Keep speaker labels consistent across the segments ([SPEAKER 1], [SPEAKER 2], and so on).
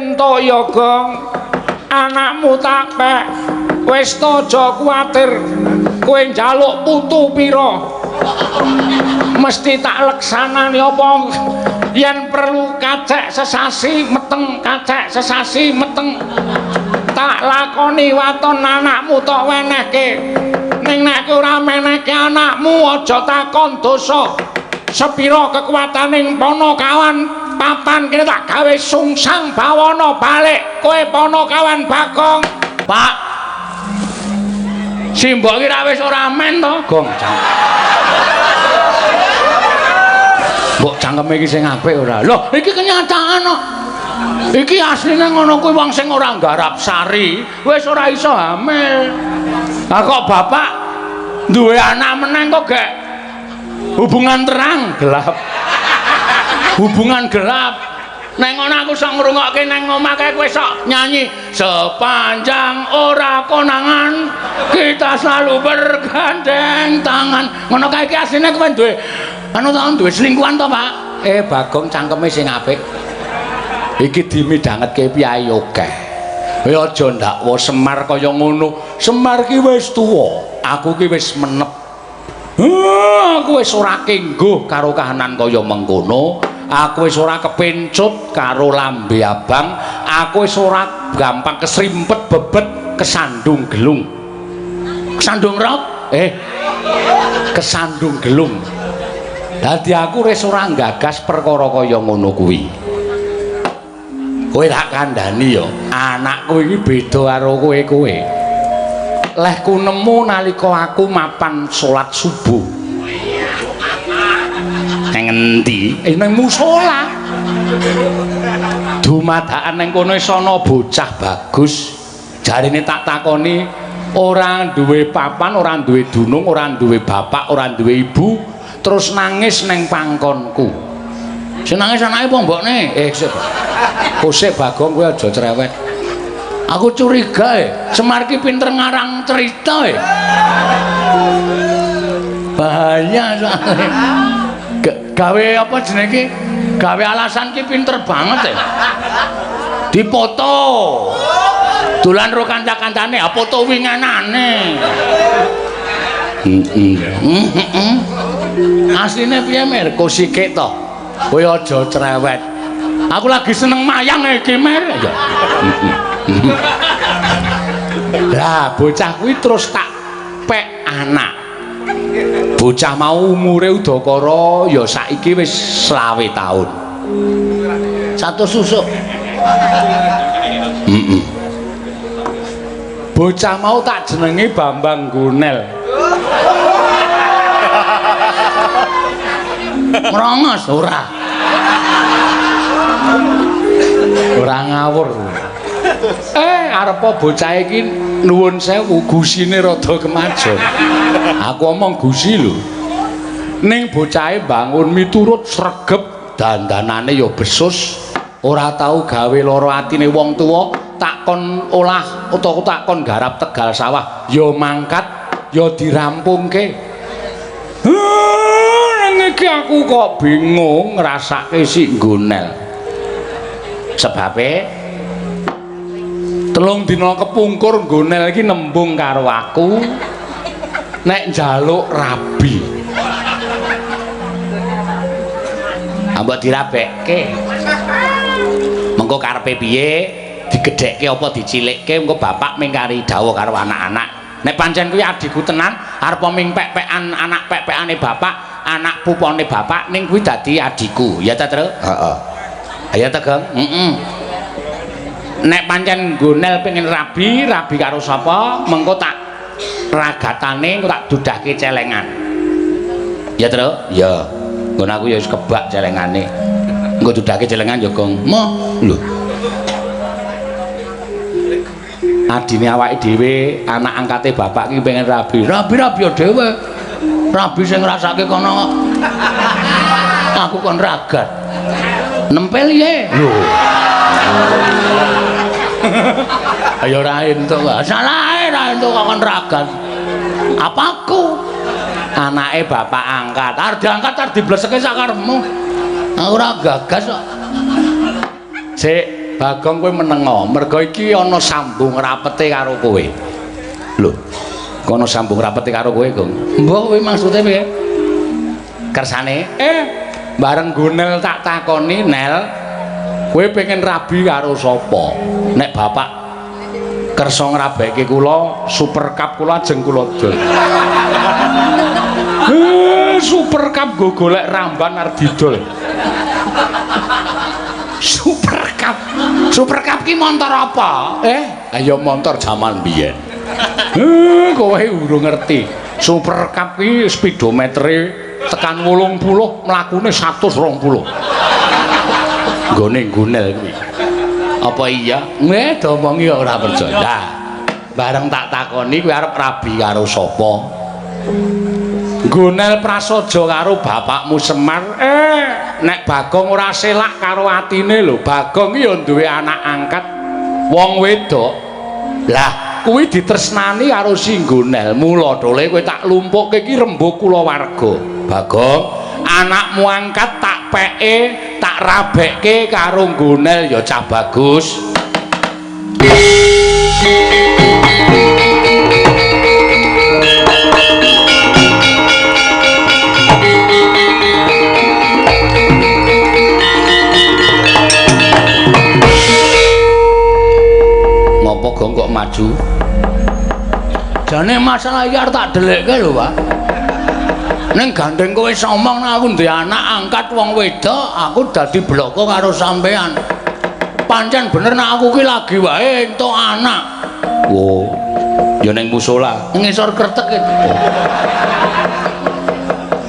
[SPEAKER 1] Entuk ya, Gong. Anakmu tak pek. Wis to aja kuwatir. Kowe njaluk putu pira? Mesti tak leksanani apa yen perlu kacek sesasi meteng, kacek sesasi meteng. Tak lakoni waton anakmu tok wenehke. Ning nek kowe ora menehke anakmu aja takon dosa. Sepira kekuataning Panakawan papan kene tak gawe sungsang bawana balik kowe Panakawan Bagong. Pak. Simbok iki ra wis ora men to, Gong. Mbok cangkeme iki sing apik ora? Loh, iki kenyataan kok. Iki asline ngono kuwi wong sing ora nggarap sari wis ora iso hamil. Lah kok bapak duwe anak meneng kok gek hubungan terang gelap. Hubungan gelap. Neng ngono aku sok ngrungokke neng omah kae kowe sok nyanyi sepanjang ora konangan kita selalu bergandeng tangan. Ngono kae iki asline kowe duwe anu ta duwe selingkuhan to, Pak? Bagong cangkeme sing apik. Iki dimidhangetke piyai akeh. Kowe aja ndakwa Semar kaya ngono. Semar ki wis tuwa, aku ki wis menep. Aku wis ora kengguh karo kahanan kaya mengkono. Aku wis ora kepencut karo lambe abang. Aku wis ora gampang kesrimpet bebet kesandung gelung. Kesandung rok? Kesandung gelung. Dadi aku wis ora nggagas perkara kaya ngono kuwi. Kowe tak kandhani ya, anakku iki beda karo kowe-kowe. Lehku nemu nalika aku mapan salat subuh. Neng endi? Neng musala. Dumadakan neng kono wis ana bocah bagus. Jarine tak takoni ora duwe papan, ora duwe dunung, ora duwe bapak, ora duwe ibu, terus nangis neng pangkonku. Sing nangis anake apa mbokne? Sik. Kosek Bagong kowe aja cerewet. Aku curiga Semar ki pinter ngarang cerita Bahaya soalnya. Gawe apa jenenge ki? Gawe alasan ki pinter banget Dipoto. Dolan ro kanca-kancane, ah foto winganane. Heeh. Heeh. Asline piye Mir? Kosike to. Kowe aja cerewet. Aku lagi seneng mayang iki Mir. Ya. Lah bocah kuwi terus tak pek anak. Bocah mau umure udakara ya saiki wis 25 taun. Satu susuk. Heeh. Bocah mau tak jenengi Bambang Gonel. Ngrongos ora. Ora ngawur. Arepa bocah iki nuwun sewu gusine rada kemajon. Aku omong gusi lho. Ning bocahe bangun miturut sregep dandanane ya besus, ora tau gawe lara atine wong tuwa, tak kon olah utawa tak kon garap tegal sawah ya mangkat ya dirampungke. Ning iki aku kok bingung ngrasake si Gonel. Sebabe 3 dina kepungkur Gonel iki nembung karo aku nek njaluk rabi. Mbok dirabekke. Mengko karepe piye? Digedhekke apa dicilikke engko bapak mingkari dawuh karo anak-anak. Nek pancen kuwi adhiku tenan, arep ming pek-pekan anak pek-pekane bapak, anak pupone bapak ning kuwi dadi adhiku. Ya ta, Tru? Heeh. Ya ta, Gong? Heeh. Nek pancen Gonel pengen rabi, rabi karo sapa? Mengko tak ragatane engko tak dudahke celengan. Ya, Tru? Ya. Nggon aku ya wis kebak celengane. Engko dudahke celengan ya, Gong. Moh, lho. Adine awake dhewe, anak angkate bapak ki pengen rabi. Rabi-rabi ya dhewe. Rabi sing ngrasake kono kok. Aku kon ragat. Nempel ye. Lho. Ayo ora entuk. Salahe ora entuk kok kon ragat. Apaku? Anake bapak angkat. Arep diangkat arep dibleseke sakarepmu. Aku ora gagas kok. Sik, Bagong kowe menengo, mergo iki ana sambung rapete karo kowe. Lho, kono sambung rapete karo kowe, Gong. Mbah kowe maksude piye? Kersane, bareng Gunel tak takoni, Nel, kowe pengen rabi karo sapa? Nek bapak kersa ngrabekke kula, Super Cup kula ajeng kula dol. Super Cup nggo golek ramban arep didol. Super Cup. Super Cup ki montor apa? Ayo montor jaman biyen. Kowe urung ngerti. Super Cup ki speedometere tekan 80 mlakune 120. Nggone Gunel kuwi. Apa iya? Diomongi ora percaya. Nah, bareng tak takoni kowe arep rabi karo sapa? Gunel prasaja karo bapakmu Semar. Nek Bagong ora selak karo atine lho. Bagong ki ya duwe anak angkat wong wedok. Lah, kuwi ditresnani karo si Gunel. Mula dole kowe tak lumpukke ki rembug kulawarga. Bagong, anakmu angkat tak peke, tak rabekke karo Gunel ya cah bagus. Ngopo Gong kok maju? Jane masalah iki arep tak dhelekke lho, Pak. Ning gandeng kowe somong nek aku duwe anak angkat wong wedok, aku dadi bloko karo sampean. Pancen bener nek aku ki lagi wae entuk anak. Wo, ya ning musala, ngisor kretek itu.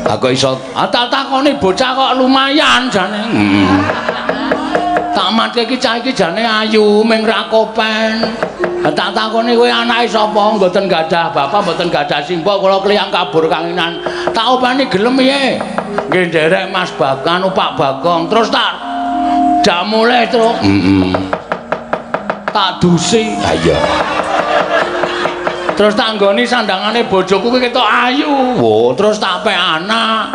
[SPEAKER 1] Aku iso tak takoni bocah kok lumayan jane. Tak matke iki cah iki jane ayu ming ra kopen. Tak takoni kowe anake sapa? Mboten gadah bapak, mboten gadah simbok, kula kliyang kabur kanginan. Tak openi gelem piye? Nggih nderek Mas Bagan, Pak Bagong. Terus tak jak mulih, Truk. Heeh. Tak dusi. Ha iya. Terus tak nggoni sandangane bojoku kuwi ketok ayu. Wo, terus tak pek anak.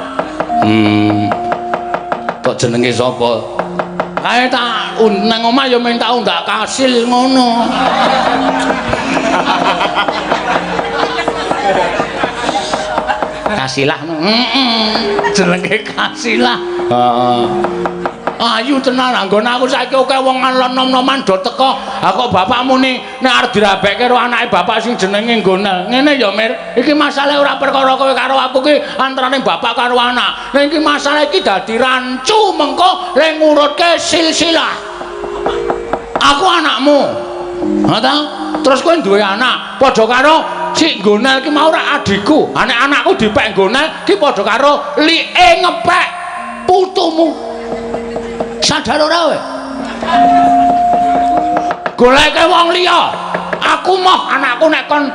[SPEAKER 1] Kok jenenge sapa? Kae tak nang omah ya mung tak undak kasil ngono. Kasilah. Heeh. Jenenge Kasilah. Heeh. Ayu tenan anggone aku saiki akeh wong nom-noman do teko. Ha kok bapakmu ni nek arep dirabekke karo anake bapak sing jenenge Gonel. Ngene ya, Mir. Iki masalah ora perkara kowe karo aku ki antarane bapak karo anak. Ning iki masalah iki dadi rancu mengko le ngurutke silsilah. Aku anakmu. Ha ta? Terus kowe duwe anak, padha karo si Gonel ki mau ora adikku. Ha nek anakku dipek Gonel ki padha karo like ngepek putumu. Sadar ora kowe? Goleke wong liya. Aku moh anakku nek kon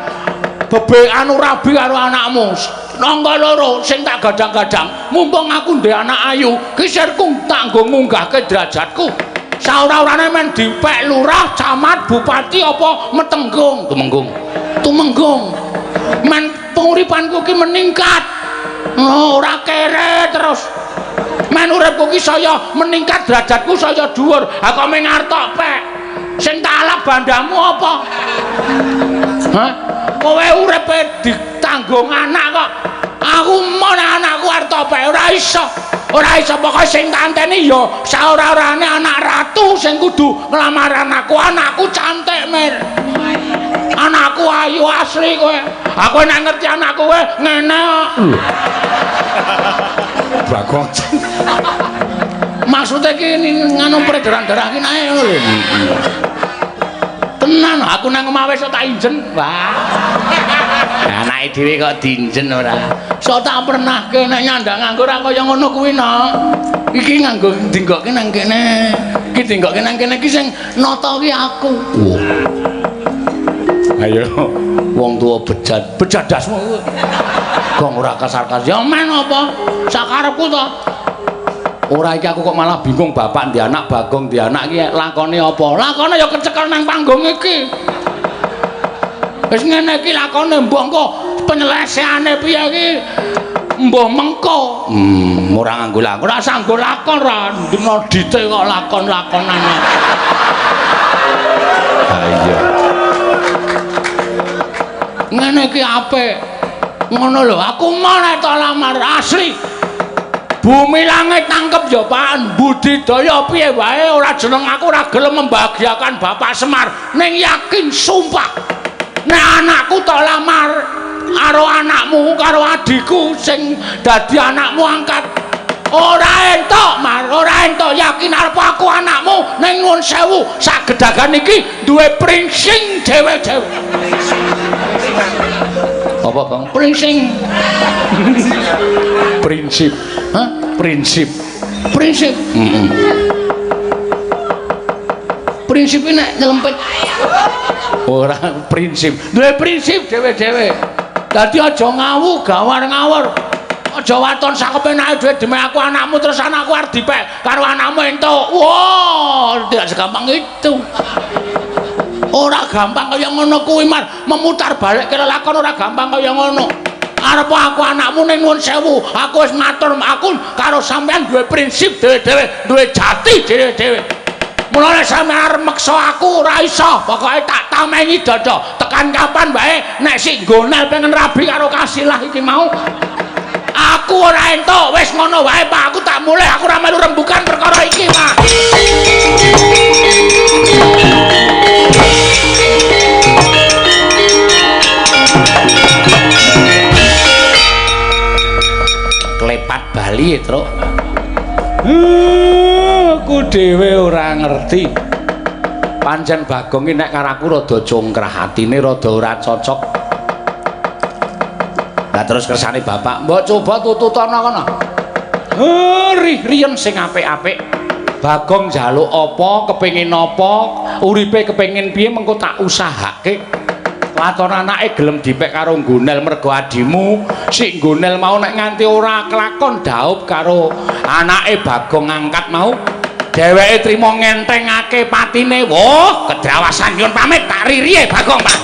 [SPEAKER 1] bebe anu rabi karo anakmu. Nangka loro sing tak gadang-gadang, mumpung aku ndek anak ayu, ki sirku tak nggo ngunggahke derajatku. Saora-orane men dipek lurah, camat, bupati apa metenggung, tumenggung. Tumenggung. Men penguripanku ki meningkat. Oh, ora kere terus. Men uripku ki saya meningkat derajatku saya dhuwur. Ha kok mung artok pek. Sing tak alap bandamu apa? Hah? Kowe uripe ditanggung anak kok. Aku mon anakku artok pek ora iso. Ora iso pokoke sing tak anteni ya saora-orane anak ratu sing kudu nglamar anakku. Anakku cantik, Mir. Anakku ayu asli kowe. Aku nek ngerti anakku kowe ngene kok. Bagong. Maksudnya ki nganu peredaran darah ki naik ngono lho. Tenan aku nang omah wis tak injen. Wah. Anake dhewe kok diinjen ora. Sok tak pernahke nek nyandang nganggo ora kaya ngono kuwi no. Iki nganggo dinggokke nang kene. Iki dinggokke nang kene iki sing nata ki aku. Wah. Ayo wong tuwa bejat, bejat dasmu kuwi. Gong ora kasar-kasar. Ya men apa? Sakarepku to. Ora iki aku kok malah bingung bapak ndek anak Bagong ndek anak iki lakone apa? Lakone ya kecekel nang panggung iki. Wis ngene iki lakone mbok engko penyelesaiane piye iki? Mbah mengko. Ora nganggo lakon. Ora sanggo lakon ra dina dite kok lakon-lakonan. Dekne iki apik. Ngono lho, aku mau nek tak lamar asli. Bumi langit tangkep ya Pak, budidaya piye wae ora jeneng aku ora gelem membahagiakan Bapak Semar. Ning yakin sumpah nek anakku tak lamar karo anakmu karo adhiku sing dadi anakmu angkat ora entuk Mar, ora entuk. Yakin arep aku anakmu ning nuwun sewu sak gedagan iki duwe pringsing dhewe-dhewe. Apa, Bang? Pringsing. Prinsip. Hah? Prinsip. Prinsip. Heeh. Prinsip ini nek nyelempit. Ora prinsip. Duwe prinsip dhewe-dhewe. Dadi aja ngawu gawar ngawur. Aja waton sakepenake dhewe demi aku anakmu terus anakku arep dipek karo anakmu entuk. Wah, tidak segampang itu. Ora gampang kaya ngono kuwi, Mar. Memutar balik ke lelakon ora gampang kaya ngono. Arep aku anakmu ning nuwun sewu, aku wis matur aku karo sampean duwe prinsip dhewe-dhewe, duwe jati dhewe-dhewe. Mula nek sampean arep meksa aku ora iso, pokoke tak tamengi dada. Tekan kapan wae nek sik nggonel pengen rabi karo Kasilah iki mau. Aku ora entuk, wis ngono wae Pak, aku tak mulih, aku ora melu rembukan perkara iki, Pak. Klepat bali, Truk. Aku dhewe ora ngerti. Pancen Bagong iki nek karo aku rada congkrah atine, rada ora cocok. Lah terus kersane bapak, mbok coba tututana kono. Rih riyen sing apik-apik. Bagong njaluk apa, kepengin apa, uripe kepengin piye mengko tak usahake. Waton anake gelem dipek karo Nggonel mergo adimu, sik Nggonel mau nek nganti ora kelakon daup karo anake Bagong angkat mau. Dheweke trima ngentengake patine. Wah, kedrawasan nyuwun pamit tak ririye Bagong, Pak.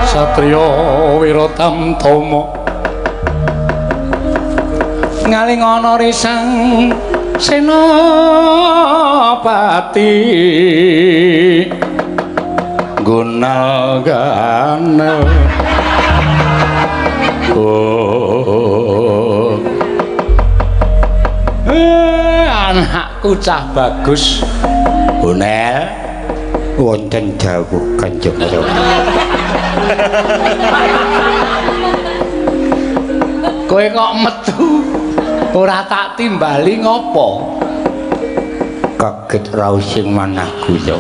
[SPEAKER 1] Satriya Wiratamtama ngalingana risang senopati gunal ganel. Oh. Anakku cah bagus. Gonel
[SPEAKER 2] wonten dawuh Kanjeng Rama.
[SPEAKER 1] Kowe kok metu ora tak timbali ngopo?
[SPEAKER 2] Kaget raos sing manah kula.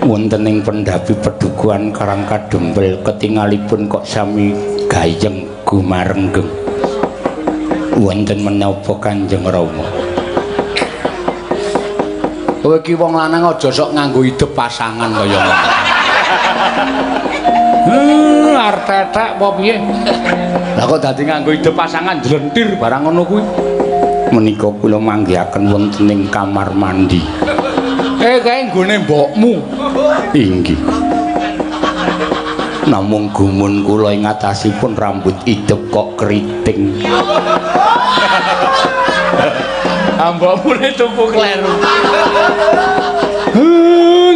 [SPEAKER 2] Wonten ing pendhapi pedukuhan Karang Kadempel ketingalipun kok sami gayeng gumarenggeng. Wonten menapa Kanjeng Rama?
[SPEAKER 1] Kowe iki wong lanang aja sok nganggo idep pasangan kaya ngono. Arep tetek apa piye? Lah kok dadi nganggo idep pasangan jlentir barang ngono kuwi.
[SPEAKER 2] Menika kula manggihaken wonten ing kamar mandi.
[SPEAKER 1] Kae nggone mbokmu.
[SPEAKER 2] Inggih. Namung gumun kula ing atasipun rambut idep kok keriting.
[SPEAKER 1] Mbokmu ne tuku kleru.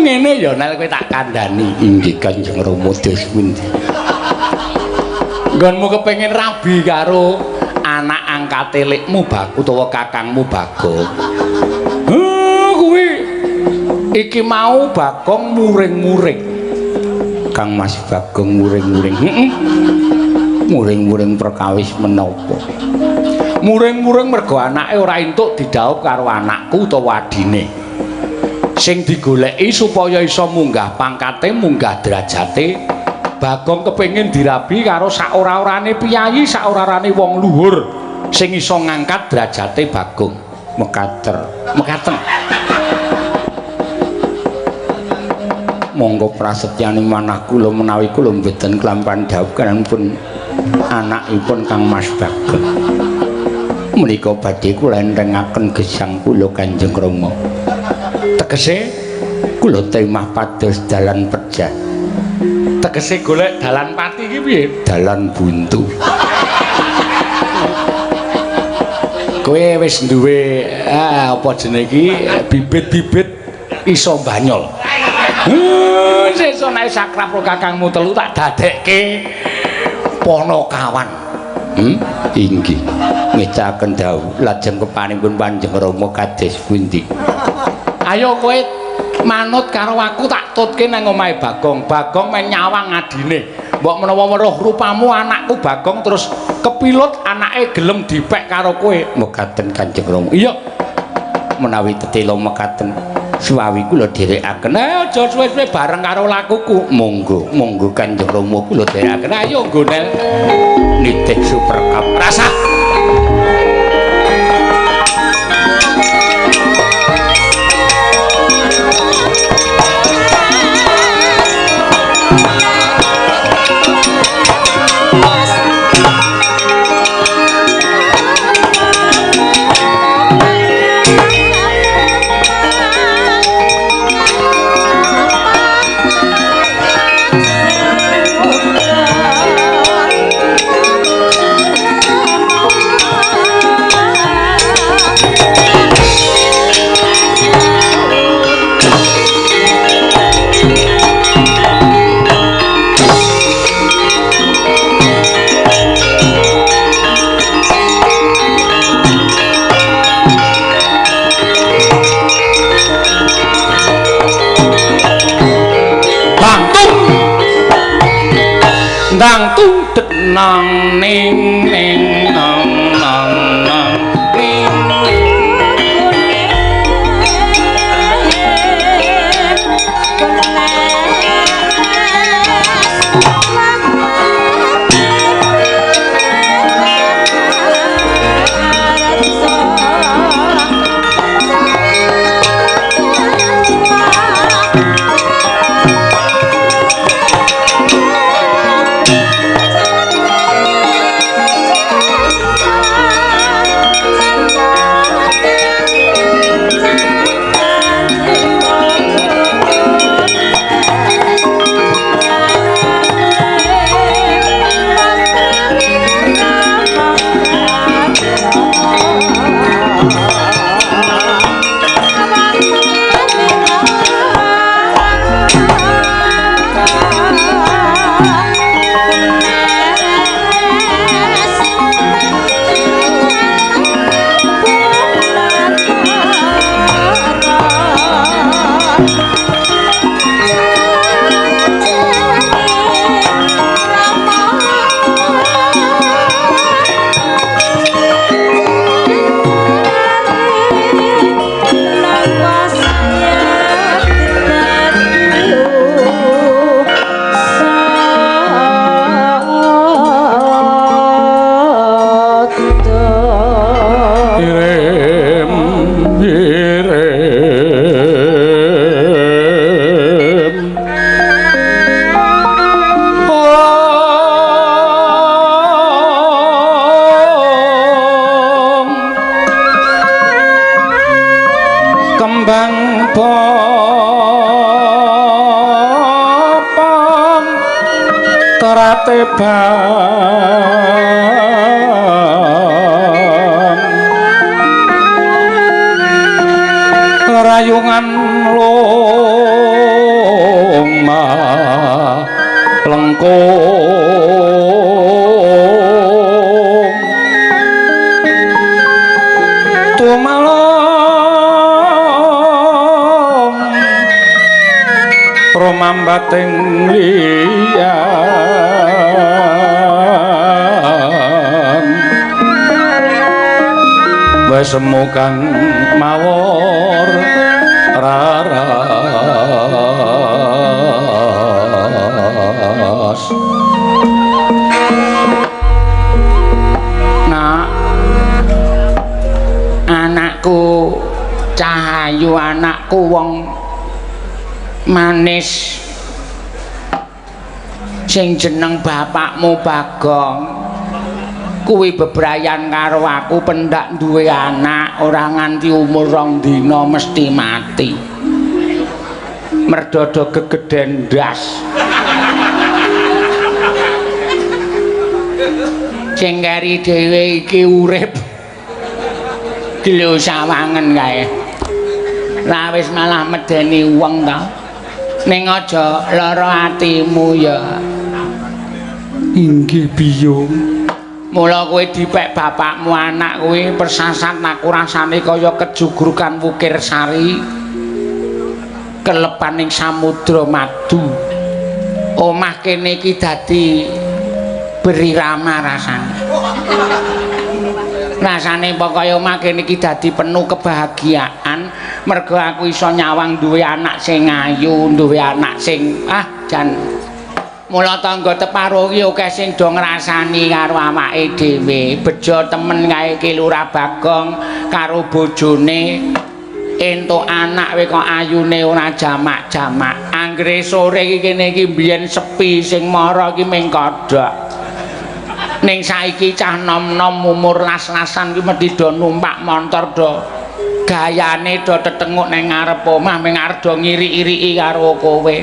[SPEAKER 1] Ngene ya nek kowe tak kandhani.
[SPEAKER 2] Inggih Kanjeng Rama dos pundi?
[SPEAKER 1] Nggonmu kepengin rabi karo Anak angkate lekmu bak utawa kakangmu Bagong. Kuwi iki mau Bagong muring-muring.
[SPEAKER 2] Kang Mas Bagong muring-muring. Heeh. Muring-muring perkawis menapa?
[SPEAKER 1] Muring-muring mergo anake ora entuk didhaup karo anakku utawa adine. Sing digoleki supaya iso munggah pangkate, munggah derajate, Bagong kepengin dirabi karo sak ora-orane piyayi, sak ora-orane wong luhur sing iso ngangkat derajate Bagong.
[SPEAKER 2] Mekater.
[SPEAKER 1] Mekaten.
[SPEAKER 2] Monggo prasetyane manah kula menawi kula mboten klampan dhaup pun anakipun Kang Mas Bagong. Menika badhe kula enthengaken gesang kula Kanjeng Rama.
[SPEAKER 1] Tegese
[SPEAKER 2] kula temah pados dalan pejah.
[SPEAKER 1] Tegese golek dalan pati iki piye?
[SPEAKER 2] Dalan buntu.
[SPEAKER 1] Kowe wis duwe apa jenenge iki bibit-bibit iso banyol. Sesuk nek sakrab karo kakangmu telu tak dadekke ponokawan.
[SPEAKER 2] Inggih. Ngecaken dawuh lajeng kepanipun Kanjeng Rama kados pundi?
[SPEAKER 1] Ayo kowe manut karo aku tak tutke nang omahe Bagong. Bagong men nyawang adine. Mbok menawa weruh rupamu anakku Bagong terus kepilut anake gelem dipek karo kowe.
[SPEAKER 2] Mekaten Kanjeng Rama.
[SPEAKER 1] Iya.
[SPEAKER 2] Menawi tetela mekaten suwawi kula dherekaken.
[SPEAKER 1] Aja suwe-suwe bareng karo lakuku.
[SPEAKER 2] Monggo, monggo Kanjeng Rama kula dherekaken.
[SPEAKER 1] Ayo nggonel
[SPEAKER 2] nitih superkap
[SPEAKER 1] rasa. Dang tung nang ning ning nang nang nang ning. Rayungan loma lengkung sambating liyang wis semu kang mawur raras. Nak, anakku Cahayu, anakku wong manis sing jeneng bapakmu Bagong kuwi bebrayan karo aku pendak duwe anak ora nganti umur 2 dina mesti mati merdodo gegeden ndas sing keri dhewe iki urip gelo sawangen kae lah wis malah medeni wong ta ning aja lara atimu ya.
[SPEAKER 2] Inggih biyung.
[SPEAKER 1] Mula kowe dipek bapakmu anak kowe persasat aku rasane kaya kejugrukan wukir sari kelepaning samudra madu. Omah kene iki dadi berirama rasane. Rasane pokoke omah kene iki dadi penuh kebahagiaan mergo aku iso nyawang duwe anak sing ayu, duwe anak sing ah jan. Mula tangga teparo iki akeh sing do ngrasani karo awake dhewe. Bejo temen kae ki Lurah Bagong karo bojone entuk anak kowe kok ayune ora jamak-jamak. Anggere sore iki kene iki mbiyen sepi sing mara iki ming kodhok. Ning saiki cah nom-nom umur las-lasan ki mesti do numpak montor do gayane do tetenguk ning ngarep omah ming arep do ngiri-iriki karo kowe.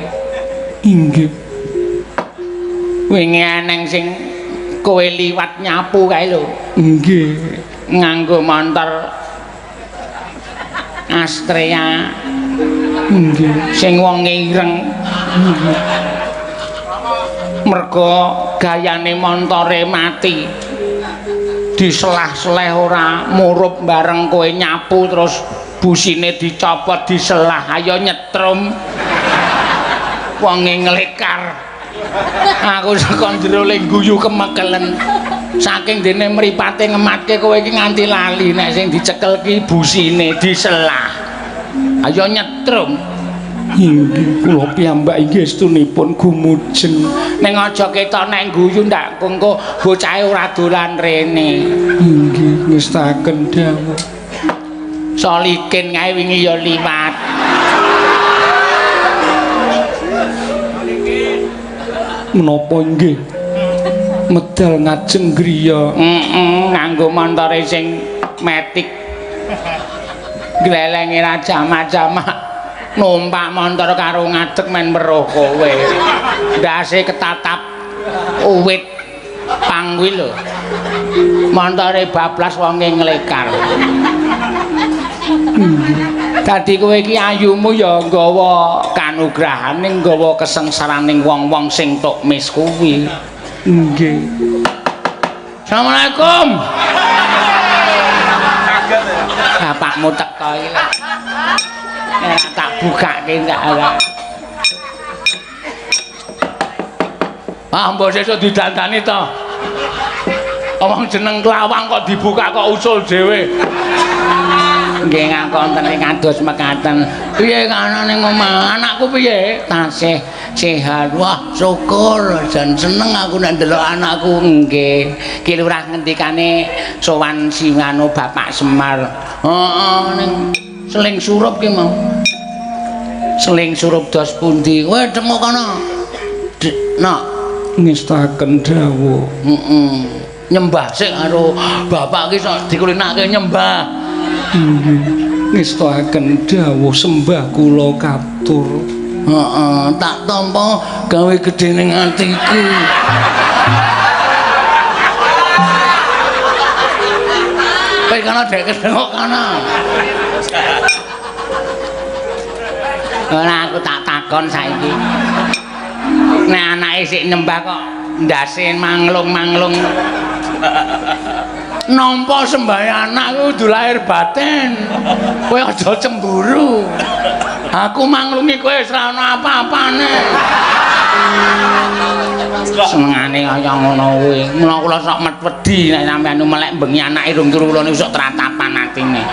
[SPEAKER 2] Inggih.
[SPEAKER 1] Wingi eneng sing kowe liwat nyapu kae lho.
[SPEAKER 2] Nggih.
[SPEAKER 1] Nganggo montor Astrea.
[SPEAKER 2] Nggih.
[SPEAKER 1] Sing wong ireng. Mergo gayane montore mati. Diselah-seleh ora murup bareng kowe nyapu terus busine dicopot diselah ayo nyetrum. Wonge nglekar. Aku saka jero le guyu kemekelen. Saking dene mripate ngematke kowe iki nganti lali nek sing dicekel ki busine diselah. Ayo nyetrum.
[SPEAKER 2] Inggih kula piyambak inggih estunipun gumujeng.
[SPEAKER 1] Ning aja ketok nek guyu ndak engko bocahe ora dolan rene.
[SPEAKER 2] Inggih ngestaken dawuh.
[SPEAKER 1] Solikin kae wingi ya liwat.
[SPEAKER 2] Menapa nggih medal ngajeng griya?
[SPEAKER 1] Nganggo montore sing metik glelenge ra jamak-jamak numpak montor karo ngadeg men weruh kowe ndase ketatap uwit pang kuwi lho montore bablas wonge nglekar. Dadi kowe iki ayumu ya nggawa kanugrahane nggawa kesengsaraning wong-wong sing tok mis kuwi.
[SPEAKER 2] Nggih.
[SPEAKER 1] Assalamualaikum. Bapakmu teko iki. Ora tak bukake ndak ora. Ah mbok sesuk didandani to. Wong jeneng klawang kok dibuka kok usul dhewe. Nggih ngakonten ing kados mekaten. Piye kanane omah anakku piye? Tasih sehat. Wah, syukur jan seneng aku nek ndelok anakku. Nggih. Ki lurah ngendikane sowan singano Bapak Semar. Heeh, ning seling surup ki mau. Seling surup dos pundi? Kowe temu kono. Nok
[SPEAKER 2] ngestaken dawuh.
[SPEAKER 1] Heeh. Nyembah sik karo bapak ki sok dikulinake nyembah.
[SPEAKER 2] Inggih, ngestakaken dawuh sembah kula katur.
[SPEAKER 1] Heeh, tak tampa gawe gedhe ning atiku. Kowe kono dek ketengok kono. Ora aku tak takon saiki. Nek anake sik nyembah kok ndase manglung-manglung. Nampa sembahyang anak kudu lahir batin. Kowe aja cemburu. Aku manglungi kowe wis ora ana apa-apane. Senengane kaya ngono kuwi. Mula kula sok wedi nek sampeyan melek bengi anake rung turu kula niku sok tratapan atine.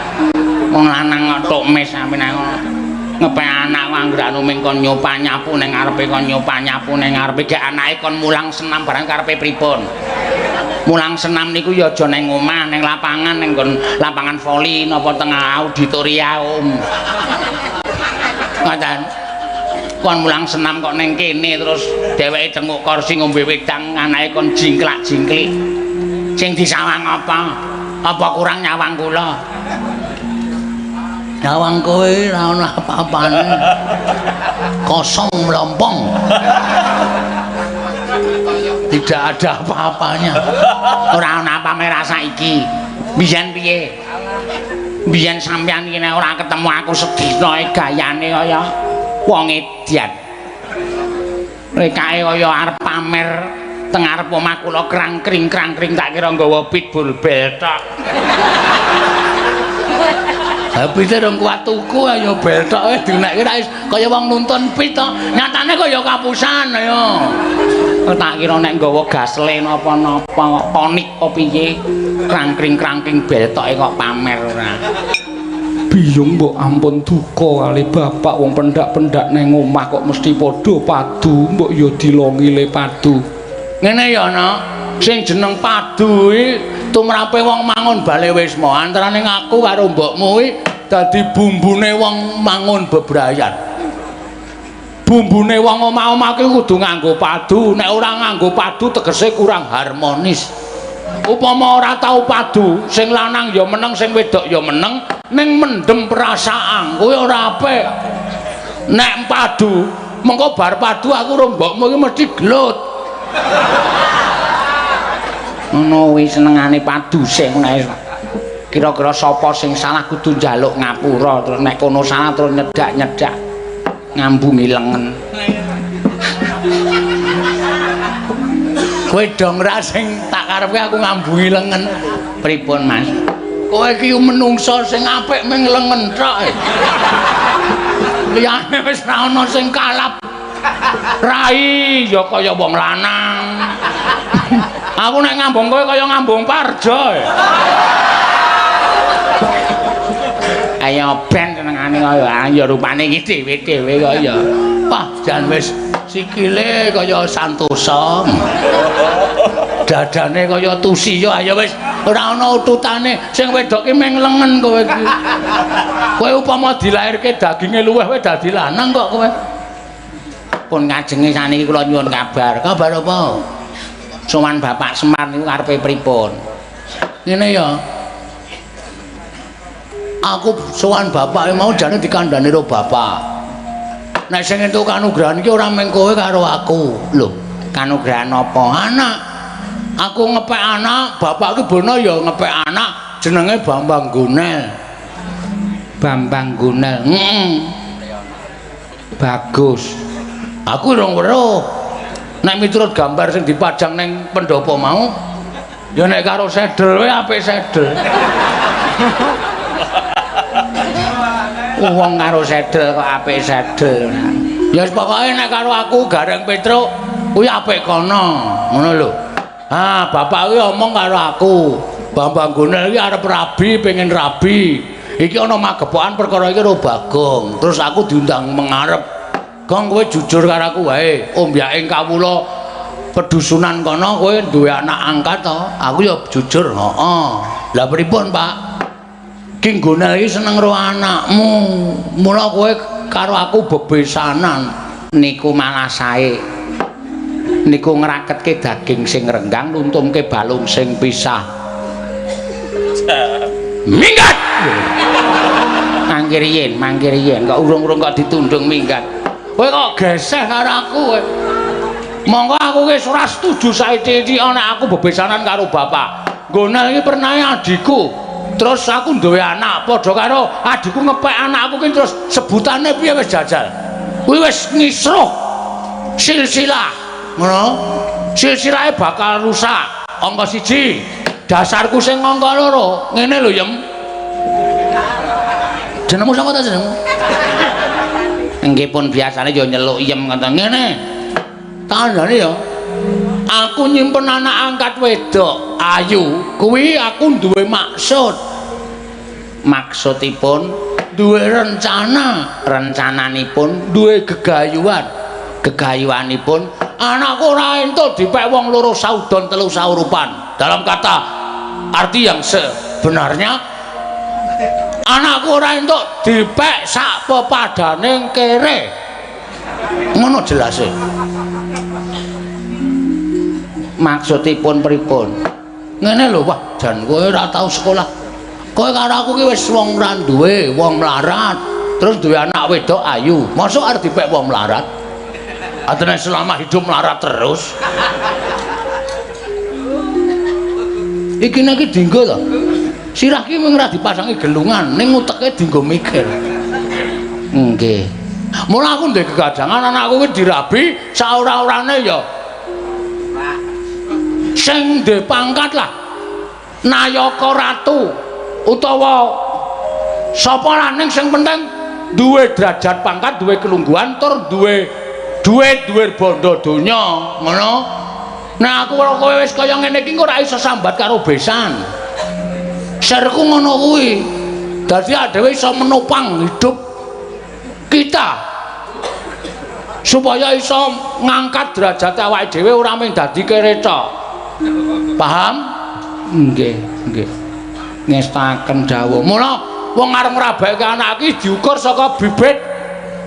[SPEAKER 1] Wong lanang kok tok mes sampeyan ngono. Ngepek anak anggere anu ming kon nyopa nyapu ning ngarepe kon nyopa nyapu ning ngarepe gek anake kon mulang senam barang karepe pripun. Mulang senam niku ya aja ning omah, ning lapangan, ning nggon lapangan voli napa tengah auditorium. Ngoten. Kon mulang senam kok ning kene terus dheweke cenguk kursi ngombe wedang anake kon jingklak-jingklik. Sing disawang apa? Apa kurang nyawang kula? Nyawang kowe ora ana apa-apane. Kosong mlompong. Tidak ada apa-apanya. Ora ana apa rasa iki. Biyen piye? Biyen sampeyan iki nek ora ketemu aku sedina gayane kaya wong edan. Rekake kaya arep pamer teng arep omah kula krangkring-krangkring tak kira nggawa pitbull bel tok. Ha pite rong kuat tuku ayo bel tok wis dinekke ra kaya wong nuntun pit to. Nyatane kaya kapusan ayo. Tak kira nek nggawa gasle napa-napa tonik apa piye krangkring-krangkring bel toke kok pamer ora.
[SPEAKER 3] Biyung mbok ampun duka kali bapak wong pendak-pendak neng omah kok mesti padha padu mbok ya dilongi le padu.
[SPEAKER 1] Ngene ya, Nak. Sing jeneng padu kuwi tumrape wong mangun bale wisma. Antarane aku karo mbokmu kuwi dadi bumbune wong mangun bebrayan. Bumbune wong omah-omah kuwi kudu nganggo padu. Nek ora nganggo padu tegese kurang harmonis. Upama ora tau padu, sing lanang ya meneng, sing wedok ya meneng, ning mendem perasaan kuwi ora apik. Nek padu, mengko bar padu aku karo mbokmu iki mesti gelut. Ngono kuwi senengane padu sing nek kira-kira sapa sing salah kudu njaluk ngapura, terus nek kono salah terus nyedak-nyedak ngambungi lengen. Kowe dong ra sing tak karepke aku ngambungi lengen. Pripun, Mas? Kowe iki menungsa sing apik ming lengen tok. Liyane wis ra ana sing kalap. Rai ya kaya wong lanang. Aku nek ngambung kowe kaya ngambung Parjo. Ayo ben senengane kaya ya rupane iki dhewe-dhewe kaya. Wah, jan wis sikile kaya Santosa. Dadane kaya Tusiya, ayo wis ora ana ututane. Sing wedok ki ming lengen kowe iki. Kowe upama dilairke daginge luweh kowe dadi lanang kok kowe. Pun ngajenge saniki kula nyuwun kabar. Kabar apa? Sowan Bapak Semar niku karepe pripun? Ngene ya. Aku sowan bapak mau jane dikandhani karo bapak. Nek sing entuk kanugrahan iki ora mung kowe karo aku. Lho, kanugrahan apa? Anak. Aku ngepek anak, bapak ki bono ya ngepek anak jenenge Bambang Gonel. Bambang Gonel. Heeh. Bagus. Aku urung weruh. Nek miturut gambar sing dipajang ning pendopo mau, ya nek karo sedel wae apik sedel. Wong karo sedel kok apik sedel. Ya wis pokoke nek karo aku Gareng Petruk kuwi apik kono, ngono lho. Ah, bapak kuwi omong karo aku. Bambang Gonel iki arep rabi, pengen rabi. Iki ana magepokan perkara iki karo Bagong. Terus aku diundang mengarep. Gong kowe jujur karo aku wae. Ombyake kawula pedusunan kono kowe duwe anak angkat to? Aku ya jujur, heeh. Lah pripun, Pak? Ki Gonel iki seneng karo anakmu. Mula kowe karo aku bebesanan. Niku malah sae. Niku ngraketke daging sing renggang, nuntumke balung sing pisah. Minggat. Mangkir yen, mangkir yen, kok urung-urung kok ditundung minggat. Kowe kok geseh karo aku kowe. Monggo aku wis ora setuju saiki-iki ana aku bebesanan karo bapak. Gonel iki pernah adikku. Terus aku duwe anak padha karo adikku ngepek anakku ki terus sebutane piye wis jajal. Kuwi wis ngisruh silsilah. Ngono. Silsilahe bakal rusak. Angka 1. Dasarku sing angka 2. Ngene lho, Yem. Jenengmu sapa ta jenengmu? Nggih pun biasane ya nyeluk iyem ngoten. Ngene. Tandane ya. Aku nyimpen anak angkat wedok ayu, kuwi aku duwe maksud. Maksudipun duwe rencana, rencananipun duwe gegayuhan. Gegayuhanipun anakku ora entuk dipek wong loro saudon telu saurupan. Dalam kata arti yang sebenarnya, anakku ora entuk dipek sak pepadane kere. Ngono jelase. Maksudipun pripun? Ngene lho, wah, jan kowe ora tau sekolah. Kowe karo aku ki wis wong ora duwe, wong melarat. Terus duwe anak wedok ayu. Mosok arep dipek wong melarat? Atene selama hidup melarat terus. Iki nek iki dinggo to. Sirah ki mung ora dipasangi gelungan, ning uteke dinggo mikir. Nggih. Mula aku ndek gegajangan anakku ki dirabi saora-orane ya. Sing ndek pangkat lah. Nayaka ratu utawa sapa lah ning sing penting duwe derajat pangkat, duwe kelungguhan tur duwe duit, duwe bondo donya, ngono. Nah aku karo kowe wis kaya ngene iki ora iso sambat karo besan. Serku ngono kuwi. Dadi dhewe iso menopang hidup kita supaya iso ngangkat derajat awake dhewe ora mung dadi kere tok. Paham?
[SPEAKER 3] Nggih, nggih. Ngestaken dawuh.
[SPEAKER 1] Mula wong arep ngrabake anak iki diukur saka bibit,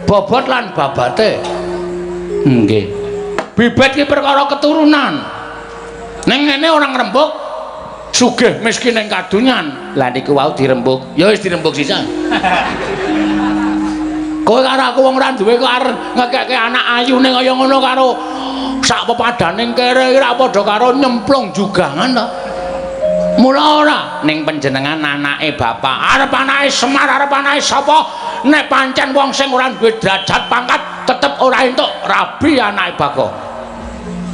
[SPEAKER 1] bobot lan babate.
[SPEAKER 3] Nggih.
[SPEAKER 1] Bibit ki perkara keturunan. Ning ngene ora ngrembug sugih miskin ning kadunyan.
[SPEAKER 2] Lah niku wau dirembug.
[SPEAKER 1] Ya wis dirembug sisan. Kowe karo aku wong ora duwe kok arep ngekeke anak ayune kaya ngono karo sak pepadaning kere iki ra padha karo nyemplung jugangan to. Mula ora
[SPEAKER 2] ning panjenengan anake bapak,
[SPEAKER 1] arep anake Semar, arep anake sapa, nek pancen wong sing ora duwe derajat pangkat tetep ora entuk rabi anake Bagong.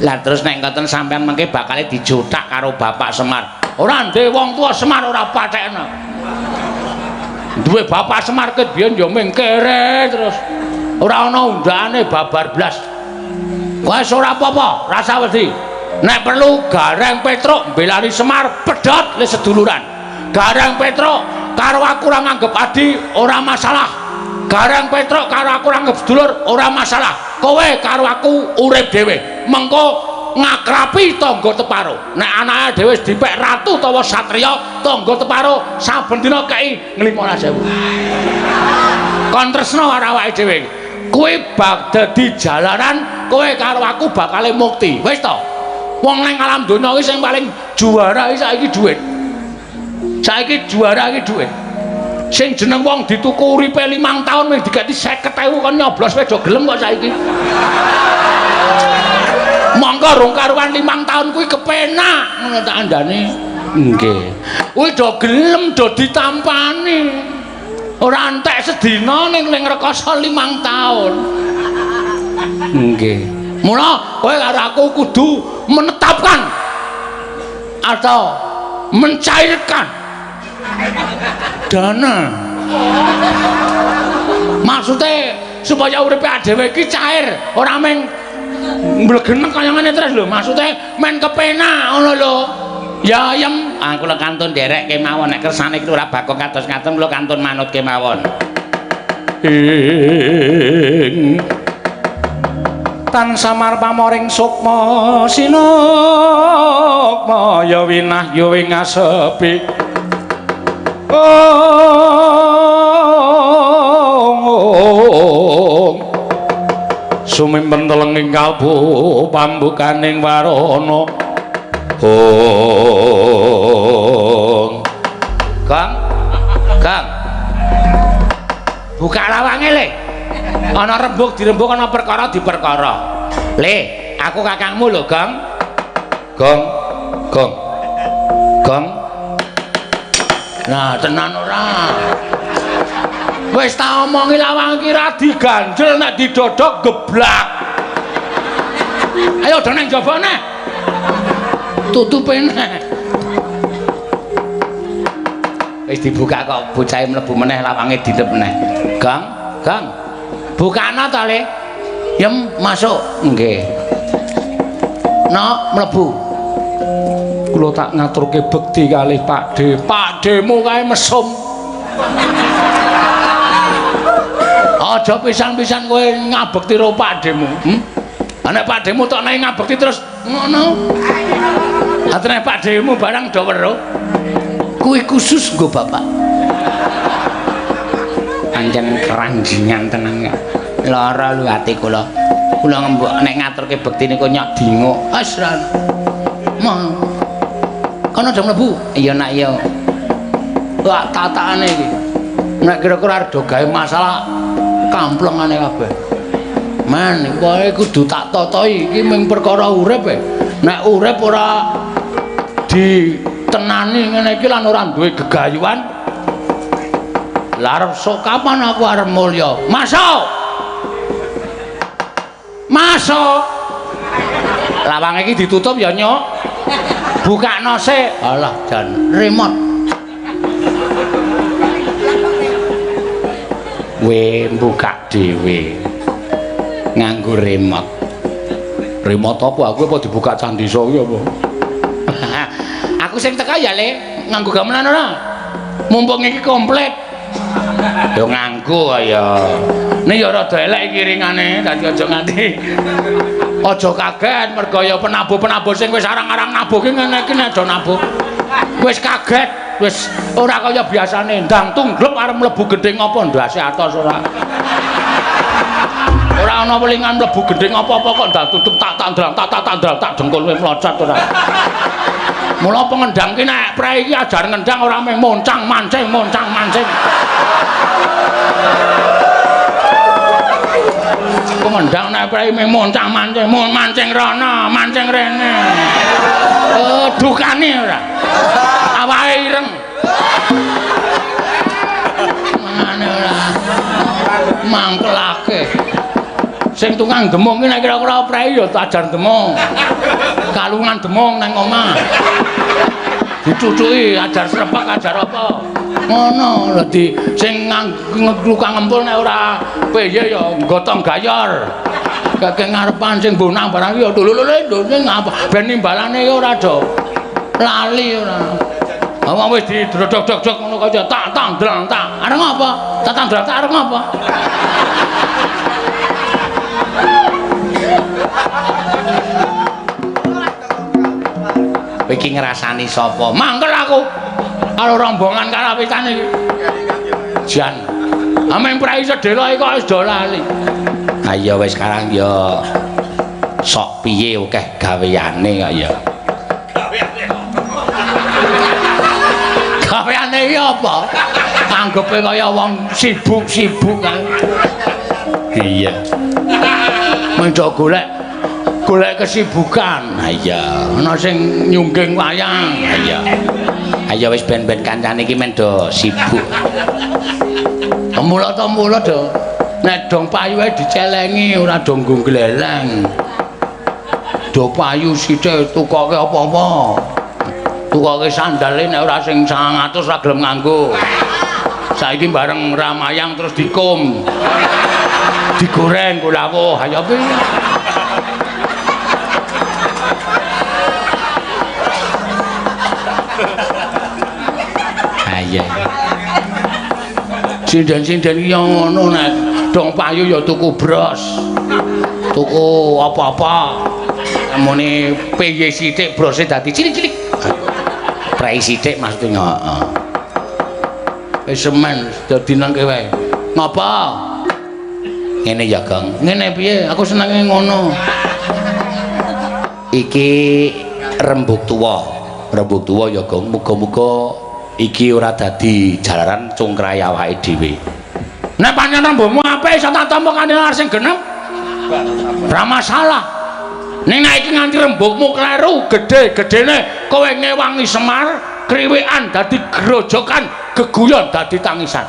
[SPEAKER 2] Lah terus nek ngoten sampean mengke bakale dijothak karo Bapak Semar.
[SPEAKER 1] Ora ndek wong tuwa Semar ora pathekno. Duwe Bapak Semar ket biyen ya mung kere terus. Ora ana undane babar blas. Wes ora apa-apa, rasa wedi. Nek perlu Gareng Petruk mbelani Semar pedhot le seduluran. Gareng Petruk karo aku ora nganggep adi ora masalah. Gareng Petruk karo aku ora nganggep sedulur ora masalah. Kowe karo aku urip dhewe. Mengko ngakrapi tangga teparo. Nek anake dhewe wis dipek ratu utawa satriya, tangga teparo saben dina kei 15.000. Kon tresna karo awake dhewe. Kuwi bak dadi jalaran kowe karo aku bakale mukti. Wis to. Wong nang alam donya iki sing paling juara iki saiki dhuwit. Saiki juara iki dhuwit. Sing jeneng wong dituku uripe 5 taun mung diketi 50.000 kon nyoblos wis do gelem kok saiki. Monggo rong karuan 5 taun kuwi kepenak ngono tak andane.
[SPEAKER 3] Nggih.
[SPEAKER 1] Kuwi do gelem do ditampani. Ora entek sedina ning rekoso 5 taun.
[SPEAKER 3] Nggih.
[SPEAKER 1] Mula kowe karo aku kudu menetapkan atau mencairkan dana. Maksudnya supaya uripe dhewe iki cair, ora mung mblegenek kaya ngene terus lho. Maksudnya men kepenak ngono lho. Ya ayem,
[SPEAKER 2] ah kula kantun nderek kemawon nek kersane iki ora Bagong kados ngaten kula kantun manut kemawon.
[SPEAKER 3] Ing tan samar pamoring sukma sinukma ya winah ya ing asepi. Ong sumimpen telenging kalbu pambukaning warana. Ong
[SPEAKER 2] Gong Gong buka lawange le. Ana rembug dirembug, ana perkara diperkara. Le, aku kakangmu lho, Gong. Gong Gong Gong.
[SPEAKER 1] Nah, tenan ora. Wis tak omongi lawang iki ra diganjel nek didodok geblak. Ayo do nang jaba neh. Tutupe neh.
[SPEAKER 2] Wis dibuka kok bocahe mlebu meneh lawange didep meneh. Gong, Gong.
[SPEAKER 1] Bukana ta, Le? Yem masuk. Nggih. No, mlebu.
[SPEAKER 3] Kula tak ngaturke bekti kalih Pakde. Pakdemu kae mesum.
[SPEAKER 1] Aja pisan-pisan kowe ngabekti karo Pakdemu. Nek Pakdemu tok nek ngabekti terus ngono. Atene Pakdemu barang do weruh. Kuwi khusus nggo bapak.
[SPEAKER 2] Pancen keranjingan tenan. Lara lho ati kula. Kula ngembok nek ngaturke bekti niku nyok dinguk.
[SPEAKER 1] Asran. Ma. Kono do mlebu.
[SPEAKER 2] Iya nak iya.
[SPEAKER 1] Wah, tatakane iki. Nek kira-kira arep do gawe masalah kamplengane kabeh. Men, kowe kudu tak totoi iki mung perkara urip e. Nek urip ora ditenani ngene iki lan ora duwe gegayuhan. Lah arep sok kapan aku arep mulya? Masuk. Masuk. Lawang iki ditutup ya, Nyuk. Bukakno sik. Alah jan remote.
[SPEAKER 2] We mbukak dhewe. Nganggo remote.
[SPEAKER 3] Remote apa? Aku apa dibuka candi iso iki apa?
[SPEAKER 1] Aku sing teka ya, Le. Nganggo gamelan ora? Mumpung iki komplit.
[SPEAKER 2] Ya nganggo ya.
[SPEAKER 1] Nek ya rada elek iki ringane, dadi aja nganti. Aja kaget mergo ya penabuh-penabuh sing wis arang-arang nabuh ki ngene iki nek do nabuh. Wis kaget, wis ora kaya biasane ndang tungglep arep mlebu gendhing apa ndase atos ora. Ora ana welingan mlebu gendhing apa-apa kok ndang tutup tak tandang tak tak tandang tak dengkul kowe mlocot ora. Mula pengendang ki nek prei iki ajar ngendang ora mung moncang mancing moncang mancing. Pengendang nek prei mung moncang mancing, mancing rono, mancing rene. Dukane ora. Awake ireng. Mangane ora. Mangkelake. Sing tukang demung ki nek kira-kira prei ya ajar demung. Kalungan demung nang omah. Dicucuki ajar srepek ajar apa. Ngono lho di sing tukang ngempul nek ora piye ya gotong gayor. Keke ngarepan sing bonang barang ya lho ning apa ben nimbalane ya ora do lali ora. Wong wis didrodok-dok ngono kaya tak tandang tak. Arep ngapa? Tak tandang tak arep ngapa?
[SPEAKER 2] Kowe iki ngrasani sapa?
[SPEAKER 1] Mangkel aku. Karo rombongan karawitan iki. Jan. Ameng prei sedhela iki kok wis do lali.
[SPEAKER 2] Ha iya wis sekarang ya sok piye akeh gaweane kok ya.
[SPEAKER 1] Gaweane iki apa? Anggepe kaya wong sibuk-sibuk kae.
[SPEAKER 2] Iya.
[SPEAKER 1] Mendo golek kesibukan.
[SPEAKER 2] Ha iya.
[SPEAKER 1] Ana sing nyungging wayang.
[SPEAKER 2] Ha iya. Ayo wis ben-ben kancane iki men do sibuk.
[SPEAKER 1] Mula to mula do. Nek dong payu ae dicelengi ora do nggo gleleng. Do payu sithik tukoke apa-apa. Tukoke sandale nek ora sing 900 ora gelem nganggo. Saiki bareng ramayang terus dikum. Digoreng nggo lawuh. Ayo piye?
[SPEAKER 2] Iya.
[SPEAKER 1] Sinden-sinden iki ngono nek dong payu ya tuku bros. Tuku apa-apa.
[SPEAKER 2] Muni piye sithik brose dadi cilik-cilik. Prei sithik maksudnya. Heeh.
[SPEAKER 1] Wis semen dadi nangke wae. Ngapa?
[SPEAKER 2] Ngene ya, Gong.
[SPEAKER 1] Ngene piye? Aku senenge ngono.
[SPEAKER 2] Iki rembug tuwa. Rembug tuwa ya, Gong. Muga-muga iki ora dadi jalaran cungkrahe awake dhewe.
[SPEAKER 1] Nek pancen rembugmu apik iso tak tampa kanthi sing genep. Ora masalah. Ning nek iki nganti rembugmu kleru, gedhe-gedhene kowe ngewangi Semar, kriwikan dadi grojokan, geguyon dadi tangisan.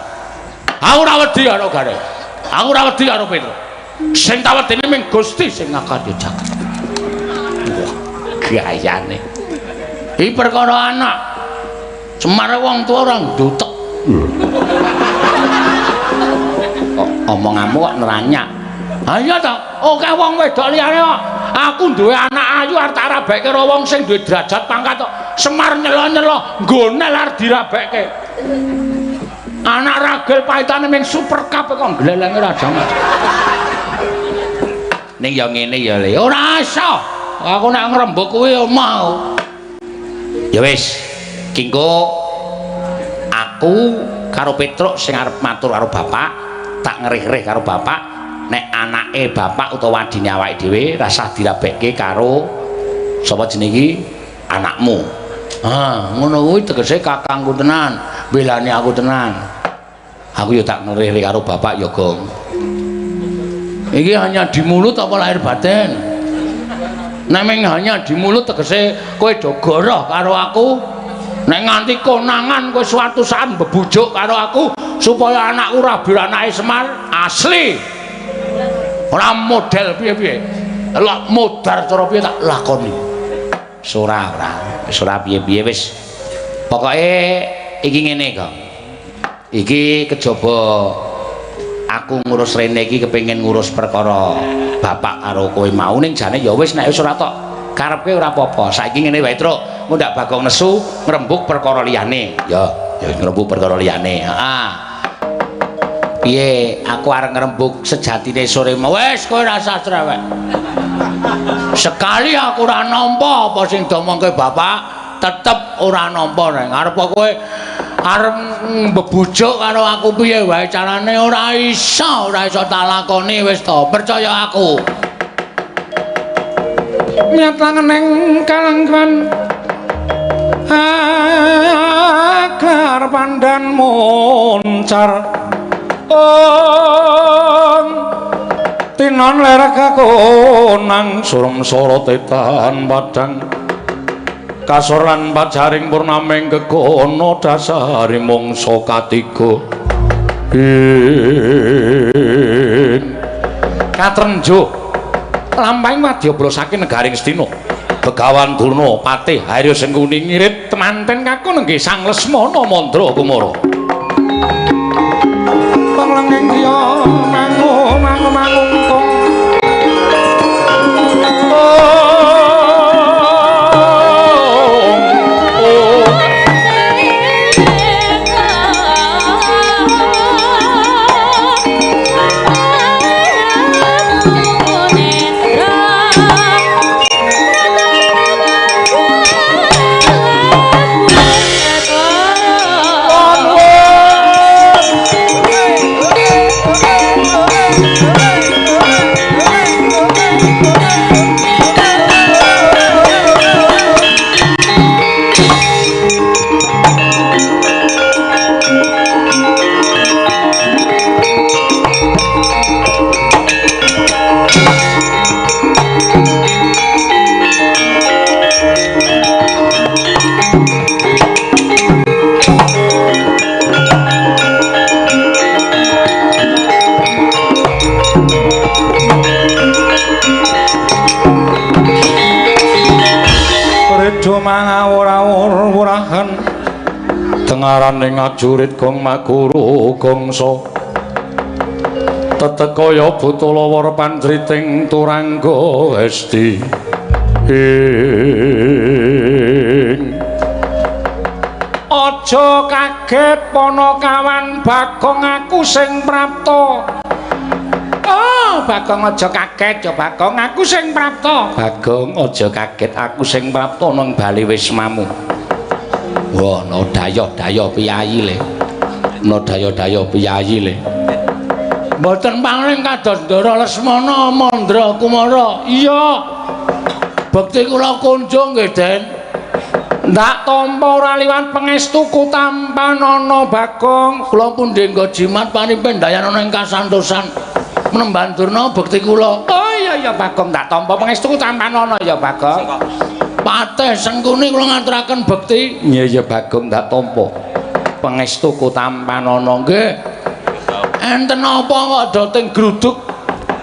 [SPEAKER 1] Aku ora wedi karo Gareng. Aku ora wedi karo Petro. Sing tak wedeni ming Gusti sing ngakarya jagat.
[SPEAKER 2] Wah, gayane.
[SPEAKER 1] Iki perkara anak. Semar wong tuwa ora ndutek.
[SPEAKER 2] Kok
[SPEAKER 1] Omonganmu kok neranyak. Ha iya ta, akeh wong wedok liyane kok. Aku duwe anak ayu arep tak rabekke karo wong sing duwe derajat pangkat kok. Semar nyelo-nyelo nggonel arep dirabekke. Anak ragil pahitane ming super cup kok glelenge ra jaman. Ning ya ngene ya Le. Ora iso. Aku nek ngrembug kuwi ya mau. Ya wis, kingko aku karo Petruk sing arep matur karo bapak, tak ngerih-rih karo bapak, nek anake bapak utawa adine awake dhewe rasah dirabekke karo sapa jenenge iki anakmu. Ah, ngono kuwi tegese kakangku tenan, belani aku tenan. Aku ya tak ngerih-rih karo bapak ya, Gong. Iki hanya di mulut apa lahir batin? Nek ming hanya di mulut tegese kowe do goroh karo aku. Nek nganti konangan kowe suatu saat mbebujuk karo aku supaya anakku rabi anake Semar asli. Ora model piye-piye. Lak modar cara piye tak lakoni. Ora ora, wis ora piye-piye wis. Pokoke iki ngene, Gong. Iki kejaba aku ngurus rene iki kepengin ngurus perkara bapak karo kowe mau ning jane ya wis nek wis ora tok karepke ora apa-apa. Saiki ngene wae, Truk, ngundak Bagong nesu ngrembug perkara liyane. Ya, ya ngrembug perkara liyane. Heeh. Piye aku arep ngrembug sejatine sore mau wis kowe ora usah cerewet. Sekali aku ora nampa apa sing diomongke bapak, tetep ora nampa nek arep kowe arep mbebujuk karo aku piye wae carane ora iso tak lakoni wis to, percaya aku.
[SPEAKER 3] Miat langeneng kalangkan agar pandan moncar ong tinon ler kakonang surem sorotetan padang kasor lan pajaring purnaming kekono dasari mangsa katiga ing katrenjo lampahing wadyabala saking negaring Astina Begawan Durna patih Harya Sengkuni ngirit temanten kakung nenggih Sang Lesmana Mandra Kumara panglenging griya mangu mangu mangungkung mangawur-awur-wurahan tengaraning ajurit gong maguru gongso tetekaya buta lawara panjriting turangga esti ing aja kaget Panakawan Bagong aku sing prapta. Oh, Bagong aja kaget ya Bagong aku sing prapta.
[SPEAKER 1] Bagong aja kaget aku sing prapta nang bali wismamu. Wah, no dayoh-dayoh piyayi le. No dayoh-dayoh piyayi le. Mboten pangling kados Ndara Lesmana Mandra Kumara. Iya. Bekti kula kunjung nggih, Den.
[SPEAKER 3] Ndak tampa ora liwat pangestuku tampanana Bagong.
[SPEAKER 1] Kula pundi nggo jimat panipen dayanana ing kasantosan. Menemban Durna bekti kula.
[SPEAKER 3] Oh iya iya Bagong tak tampa pangestuku tampanana ya Bagong.
[SPEAKER 1] Patih Sengkuni kula ngaturaken bekti. Iya iya Bagong tak tampa pangestuku tampanana nggih. Enten apa kok do teng gruduk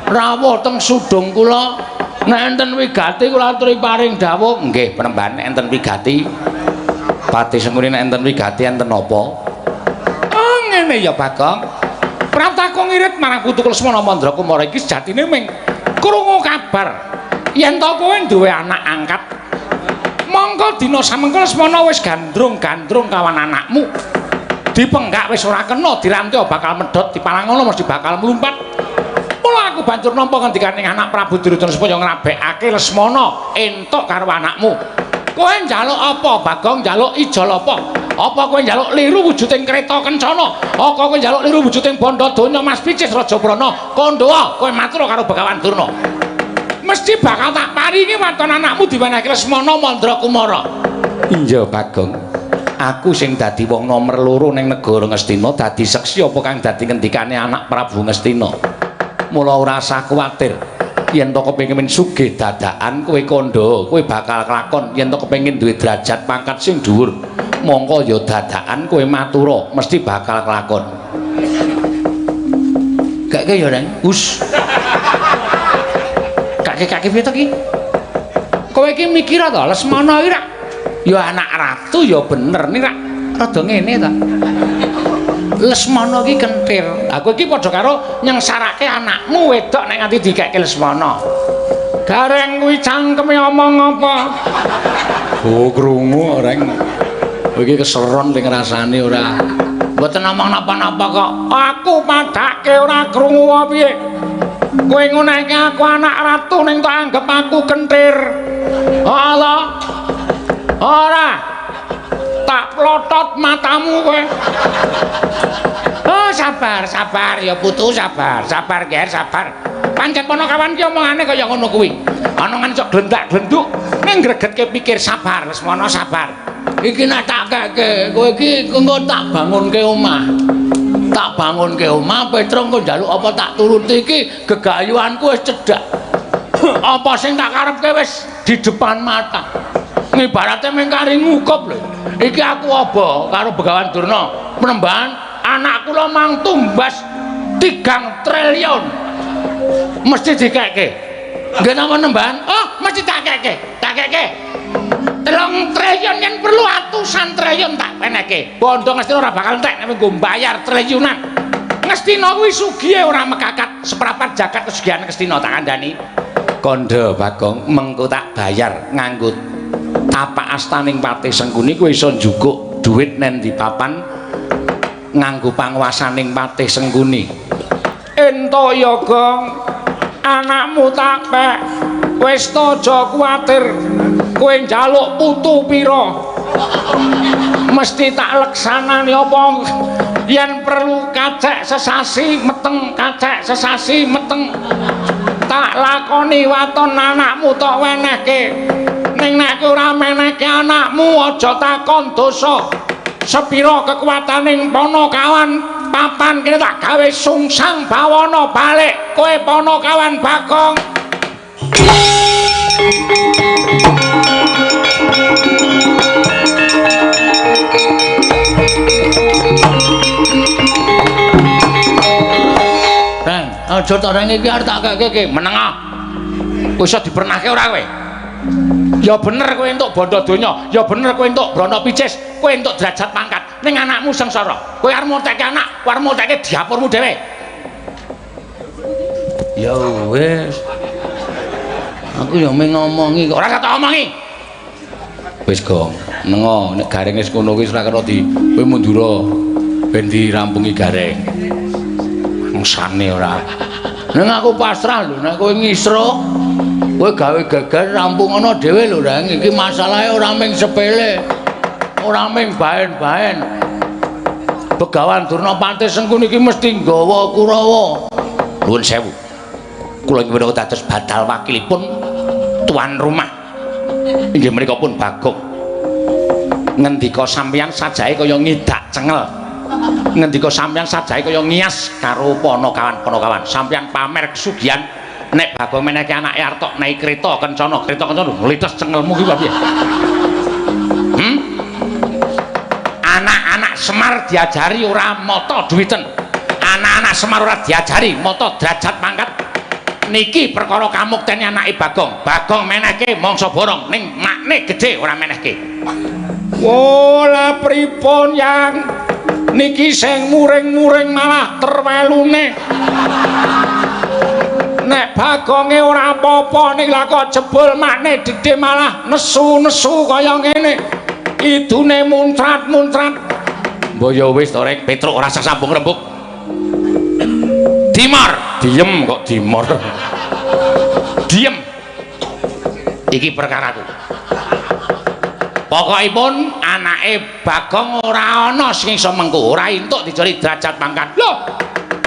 [SPEAKER 1] rawuh teng sudung kula? Nek enten wigati kula aturi paring dawuh. Nggih penemban enten wigati. Patih Sengkuni nek enten wigati enten napa?
[SPEAKER 3] Oh ngene ya Bagong.
[SPEAKER 1] Praptaku ngirit marang putuku Lesmana Mandra Kumara iki sejatine ming krungu kabar yen to kowe duwe anak angkat. Mongko dina samengko Lesmana wis gandrung-gandrung kawan anakmu. Dipenggak wis ora kena, diranti bakal medhot, dipalangono mesti bakal mlumpat. Mula aku banjur nampa ngendikaning anak Prabu Duryudana supaya ngrabekake Lesmana entuk karo anakmu. Kowe njaluk apa, Bagong? Njaluk ijol apa? Apa kowe njaluk liru wujuding kreta kencana? Apa kowe njaluk liru wujuding bandha donya Mas Picis Raja Brana? Kandhawa kowe matur karo Begawan Durna. Mesti bakal tak paringi waton anakmu diwenehke Lesmana Mandra Kumara.
[SPEAKER 2] Iya, Bagong. Aku sing dadi wong nomer loro ning negara Ngastina dadi seksi apa kang dadi ngendikane anak Prabu Ngastina. Mula ora usah kuwatir. Yen to kepengin sugih dadakan kowe kandha, kowe bakal kelakon. Yen to kepengin duwe derajat pangkat sing dhuwur, mongko ya dadakan kowe matura, mesti bakal kelakon.
[SPEAKER 1] Gak ya, Reng. Us. Kake-kake piye to ki? Kowe iki mikir to Lesmana iki rak ya anak ratu ya bener nih rak rada ngene ta. Lesmana iki kentir. Aku iki padha karo nyengsarake anakmu wedok nek nganti dikeke Lesmana. Gareng kuwi cangkeme omong apa?
[SPEAKER 2] Oh, krungu Reng. Kowe iki keseron ning rasane ora.
[SPEAKER 1] Mboten omong napa-napa kok. Aku padake ora krungu apa piye. Kowe nguneke aku anak ratu ning tak anggep aku kentir. Allah. Ora. Tak plotot matamu kowe. Oh, sabar, sabar ya putu, sabar. Sabar, Ger, sabar. Pancen Panakawan ki omongane kaya ngono kuwi. Ana ngan cok glendak-glenduk ning gregetke pikir sabar, Lesmana sabar. Iki nek tak keke, kowe iki engko tak bangunke omah. Tak bangunke omah, Petruk engko njaluk apa tak turuti iki gegayuhanku wis cedhak. Apa sing tak karepke wis di depan mata. Ngibarate mung kari ngukup lho. Iki aku apa karo Begawan Durna penembahan anak kula mang tumbas 3 triliun. Mesti dikeke. Nggih napa nembahan? Oh, mesti tak keke. Tak keke. 3 triliun yen perlu atusan triliun tak peneke. Bondo Ngastina ora bakal entek nek nggo bayar triliunan. Ngastina kuwi sugihe ora mekakat seprapat jagat kesugihan Ngastina tak kandhani.
[SPEAKER 2] Kandha Bagong, mengko tak bayar nganggo tapak astaning Patih Sengkuni kowe iso njukuk dhuwit nen di papan nganggo panguwasaning Patih Sengkuni.
[SPEAKER 1] Entuk ya, Gong. Anakmu tak pek. Wis to aja kuwatir. Kowe njaluk putu pira? Mesti tak leksanani apa yen perlu kacek sesasi meteng, kacek sesasi meteng. Tak lakoni waton anakmu tok wenehke. Ning nek ora menehke anakmu aja takon dosa. Sepira kekuataning Panakawan papan kene tak gawe sungsang bawana balik kowe Panakawan Bagong. Reng, aja to reng iki arep tak keke meneng ah. Kowe iso dipernahke ora kowe? Ya bener kowe entuk bondo donya, ya bener kowe entuk brana picis, kowe entuk derajat pangkat. Ning anakmu sengsara. Kowe arep motekke anak, kowe arep motekke dapurmu dhewe. Ya wis. Aku ya mung ngomongi kok. Ora tak omongi.
[SPEAKER 2] Wis, Gong. Nengo nek gareng wis ngono kuwi ora kena di kowe mundura ben dirampungi gareng.
[SPEAKER 1] Mangsane ora. Ning aku pasrah lho nek kowe ngisro kowe gawe geger rampung ana dhewe lho Reng. Iki masalahe ora mung sepele. Ora mung baen-baen. Begawan Durna Patih Sengkuni iki mesti nggawa Kurawa.
[SPEAKER 2] Nuwun sewu. Kula inggih menika dados badal wakilipun tuan rumah. Inggih menika pun Bagong. Ngendika sampeyan sajae kaya ngidak cengel. Ngendika sampeyan sajae kaya ngias karo panakawan-panakawan. Sampeyan pamer kesugihan nek Bagong menehke anake arep tok naik kereta kencana, kereta kencana nglites cengelmu ki piye? Anak-anak Semar diajari ora mata duwiten. Anak-anak Semar ora diajari mata derajat pangkat. Niki perkara kamuktene anake Bagong. Bagong menehke mangsa borong ning makne gedhe ora menehke.
[SPEAKER 1] Wola pripun yang Niki sing muring-muring malah terwelune. Nek Bagonge ora apa-apa ning lah kok jebul makne dedhe malah nesu-nesu kaya ngene. Idune muncrat-muncrat. Mbok ya wis to rek Petruk ora usah sambung rembug. Dimor, diem kok dimor. Diem. Iki perkaraku. Pokokipun anake Bagong ora ana sing iso mengku, ora entuk dijoli derajat pangkat. Lho,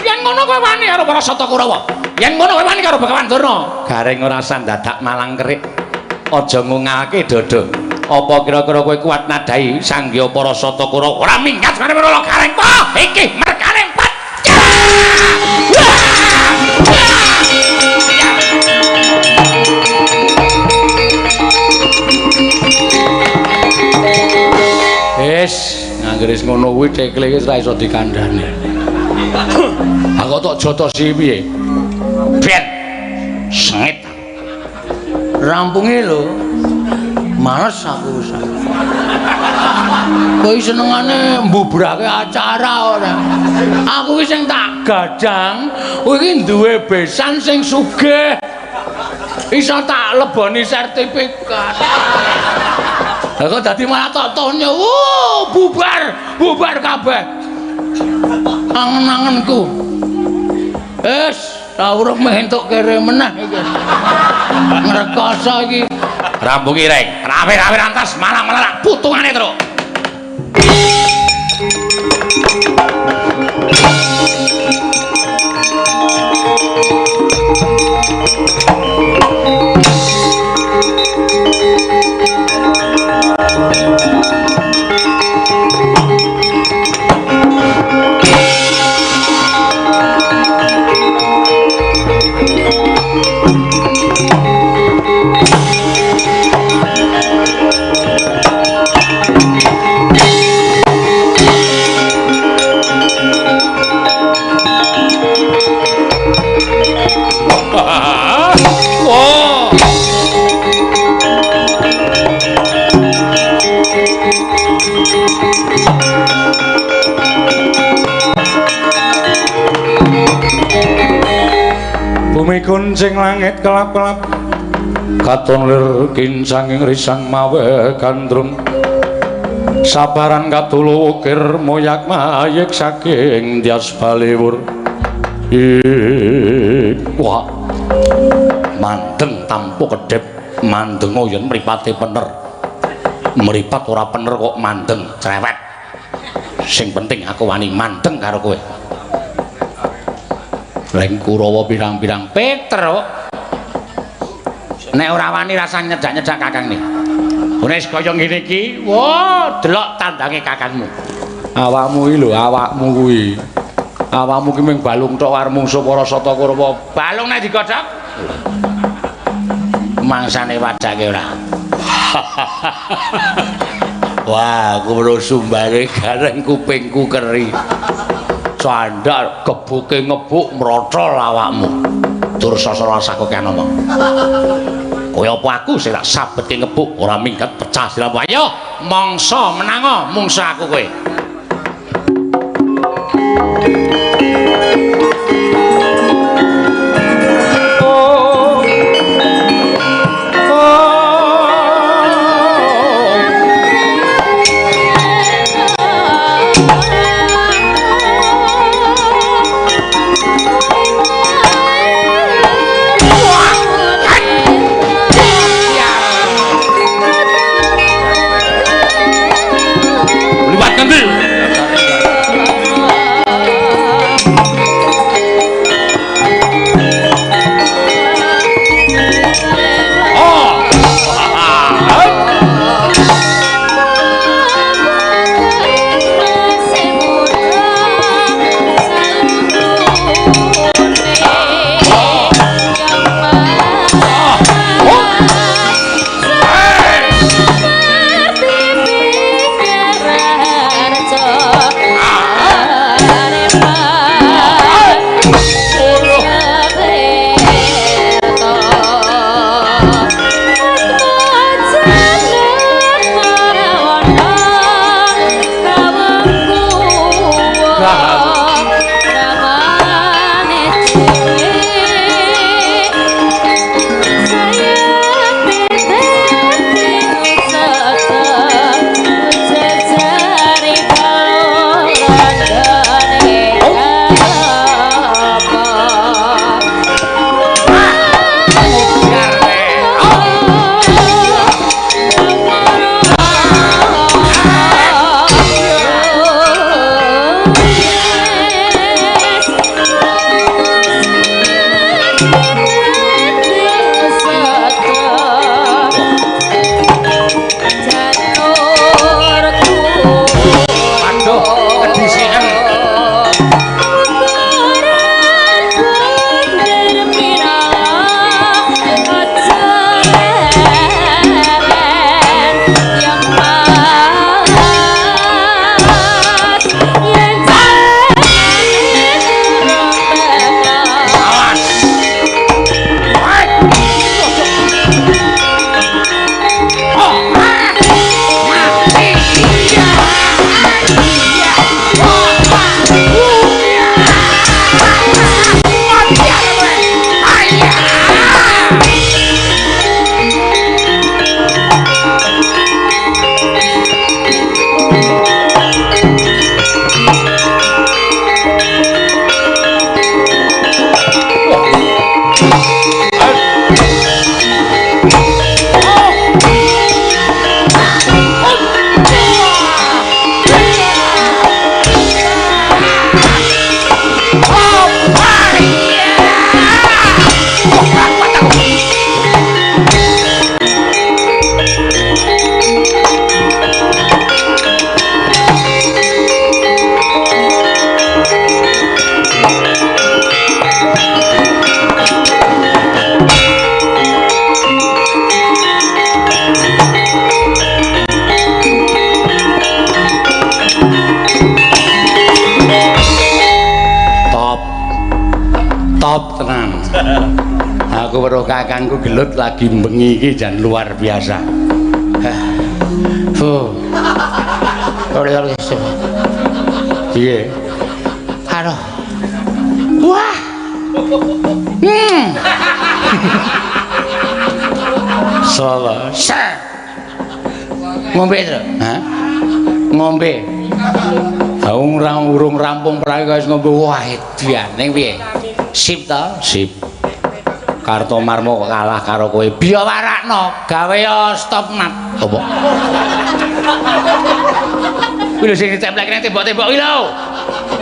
[SPEAKER 1] yen ngono kowe wani karo para Sata Kurawa. Yen ngono kowe wani karo Begawan Durna.
[SPEAKER 2] Gareng ora usah dadak malang kerik. Aja ngungalke dada. Apa kira-kira kowe kuat nadai sanggya para Sata Kurawa?
[SPEAKER 1] Ora minggat karo lho Gareng. Wah, iki merkane empat. Wis, anggere ngono kuwi cekle wis ora iso dikandhani. Aku tok jotosi piye? Ben. Sengit. Rampunge lho. Males aku wis. Kowe senengane mbubrake acara ora. Aku iki sing tak gadang, kowe iki duwe besan sing sugih. Iso tak leboni sertifikat. Lah kok dadi malah tok tonyo. Wuh, bubar, bubar kabeh. Angen-angenku. Wis, ta urung meh entuk kere meneh iki. Ngrekoso iki.
[SPEAKER 3] Rampungi reng. Rawe-rawe rantas malang-malang putungane truk.
[SPEAKER 1] Bumi kuncing langit kelap-kelap katon lir kincanging risang mawe gandrung sabaran katulu ukir moyak mayik saking Dyas Baliwur. Wah, mandeng tampu kedhep mandengo yen mripate pener. Mripat ora pener kok mandeng cerewet. Sing penting aku wani mandeng karo kowe. Leng Kurawa pirang-pirang Petruk. Nek ora wani rasah nyedak-nyedak kakang nih. Wis kaya ngene iki, wah, delok tandange kakangmu.
[SPEAKER 2] Awakmu iki lho, awakmu kuwi. Awakmu ki mung balung tok arep mungsuh para Sata Kurawa.
[SPEAKER 1] Balung nek digodhog. Mangsane wadake ora.
[SPEAKER 2] Wah, aku weruh sumbare gareng kupingku keri. Candhak gebuke ngebuk mrotol awakmu.
[SPEAKER 1] Dursasana sakokean omong. Kaya apa aku sing tak sabetke ngebuk ora minggat pecah siramu. Ayo mangsa menango mungsuh aku kowe.
[SPEAKER 3] Liwat ngendi?
[SPEAKER 1] Top tenan. Aku weruh kakangku gelut lagi bengi iki jan luar biasa. Fuh. Piye?
[SPEAKER 2] Aduh.
[SPEAKER 1] Wah. Salah.
[SPEAKER 2] Ngombe, Tru.
[SPEAKER 1] Hah?
[SPEAKER 2] Ngombe.
[SPEAKER 1] Ha urung rampung prae wis ngombe.
[SPEAKER 2] Wah, edan ning piye? Sip to?
[SPEAKER 1] Sip. Kartomarmo kok kalah karo kowe.
[SPEAKER 2] Biya warakno, gawe yo stop mat.
[SPEAKER 1] Apa?
[SPEAKER 2] Kuwi lho sing ditemplek nang tembok-tembok kuwi lho.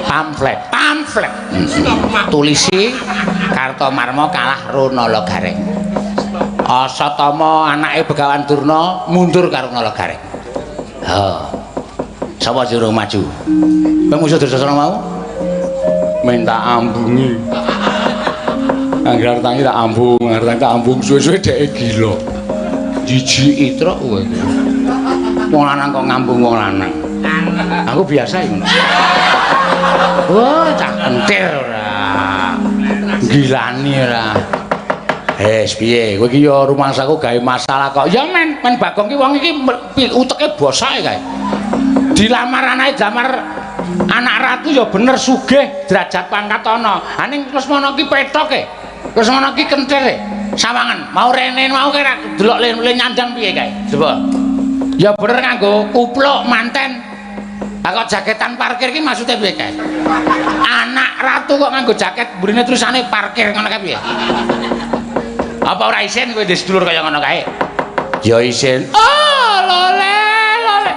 [SPEAKER 1] Pamflet.
[SPEAKER 2] Pamflet. Tulisi Kartomarmo kalah Runala Gareng. Asatama anake Begawan Durna mundur karo Nala Gareng. Ha. Sapa sing urung maju?
[SPEAKER 1] Kowe musuh Dursasana mau? Minta ambungi. Angger tangi tak ambung, angger tangi tak ambung suwe-suwe dheke gila. Jijiki truk kowe. Wong lanang kok ngambung wong lanang. Aku biasa iki ngono.
[SPEAKER 2] Wah, cah kentir ora.
[SPEAKER 1] Gilani ora. Wes piye? Kowe iki ya rumangsaku gawe masalah kok. Ya men, men Bagong ki wong iki uteke bosake kae. Dilamar anake dilamar anak ratu ya bener sugih derajat pangkat ana. Ha ning Lesmana ki pethok e. Lesmana ki kentir e.
[SPEAKER 2] Sawangan, mau rene mau kira delok le nyandang piye kae? Coba. Ya bener nganggo kupluk manten. Lah kok jaketan parkir ki maksude piye kae? Anak ratu kok nganggo jaket mburine tulisane parkir ngono kae piye? Apa ora isin kowe ndek sedulur kaya ngono kae?
[SPEAKER 1] Ya isin.
[SPEAKER 2] Oh, lole, lole.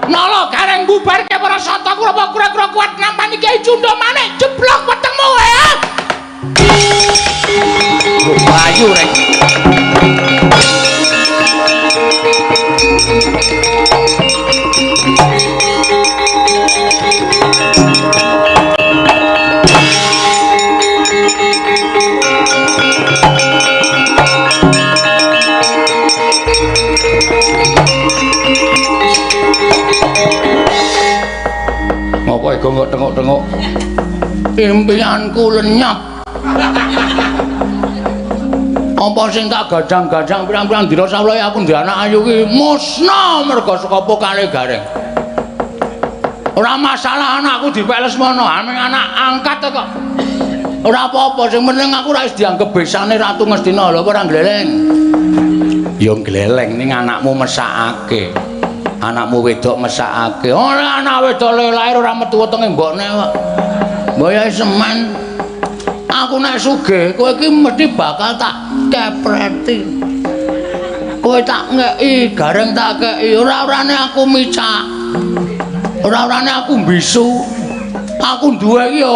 [SPEAKER 2] Nala Gareng bubarke para sata kura kura kuat nampani Kyai Cundha Manik jeblok wetengmu wae.
[SPEAKER 1] Bayu rek. Ngopo ego kok tengok-tengok?
[SPEAKER 2] Impianku lenyap. Apa sing tak gadang-gadang pirang-pirang dina sawulahe aku ndek anak ayu ki musna merga saka pokale Gareng. Ora masalah anakku dipek Lesmana, ameng anak angkat kok. Ora apa-apa, sing penting aku ora wis dianggep besane Ratu Ngastina. Lho apa ora gleleng?
[SPEAKER 1] Ya gleleng ning anakmu mesakake. Anakmu wedok mesakake.
[SPEAKER 2] Ora anak wedok lahir ora metu wetenge mbokne kok. Mboke semen. Aku nek sugih, kowe iki mesti bakal tak kepreti. Kowe tak ngeki, Gareng tak keki. Ora-orane aku micak. Ora-orane aku mbisu. Aku duwe iki ya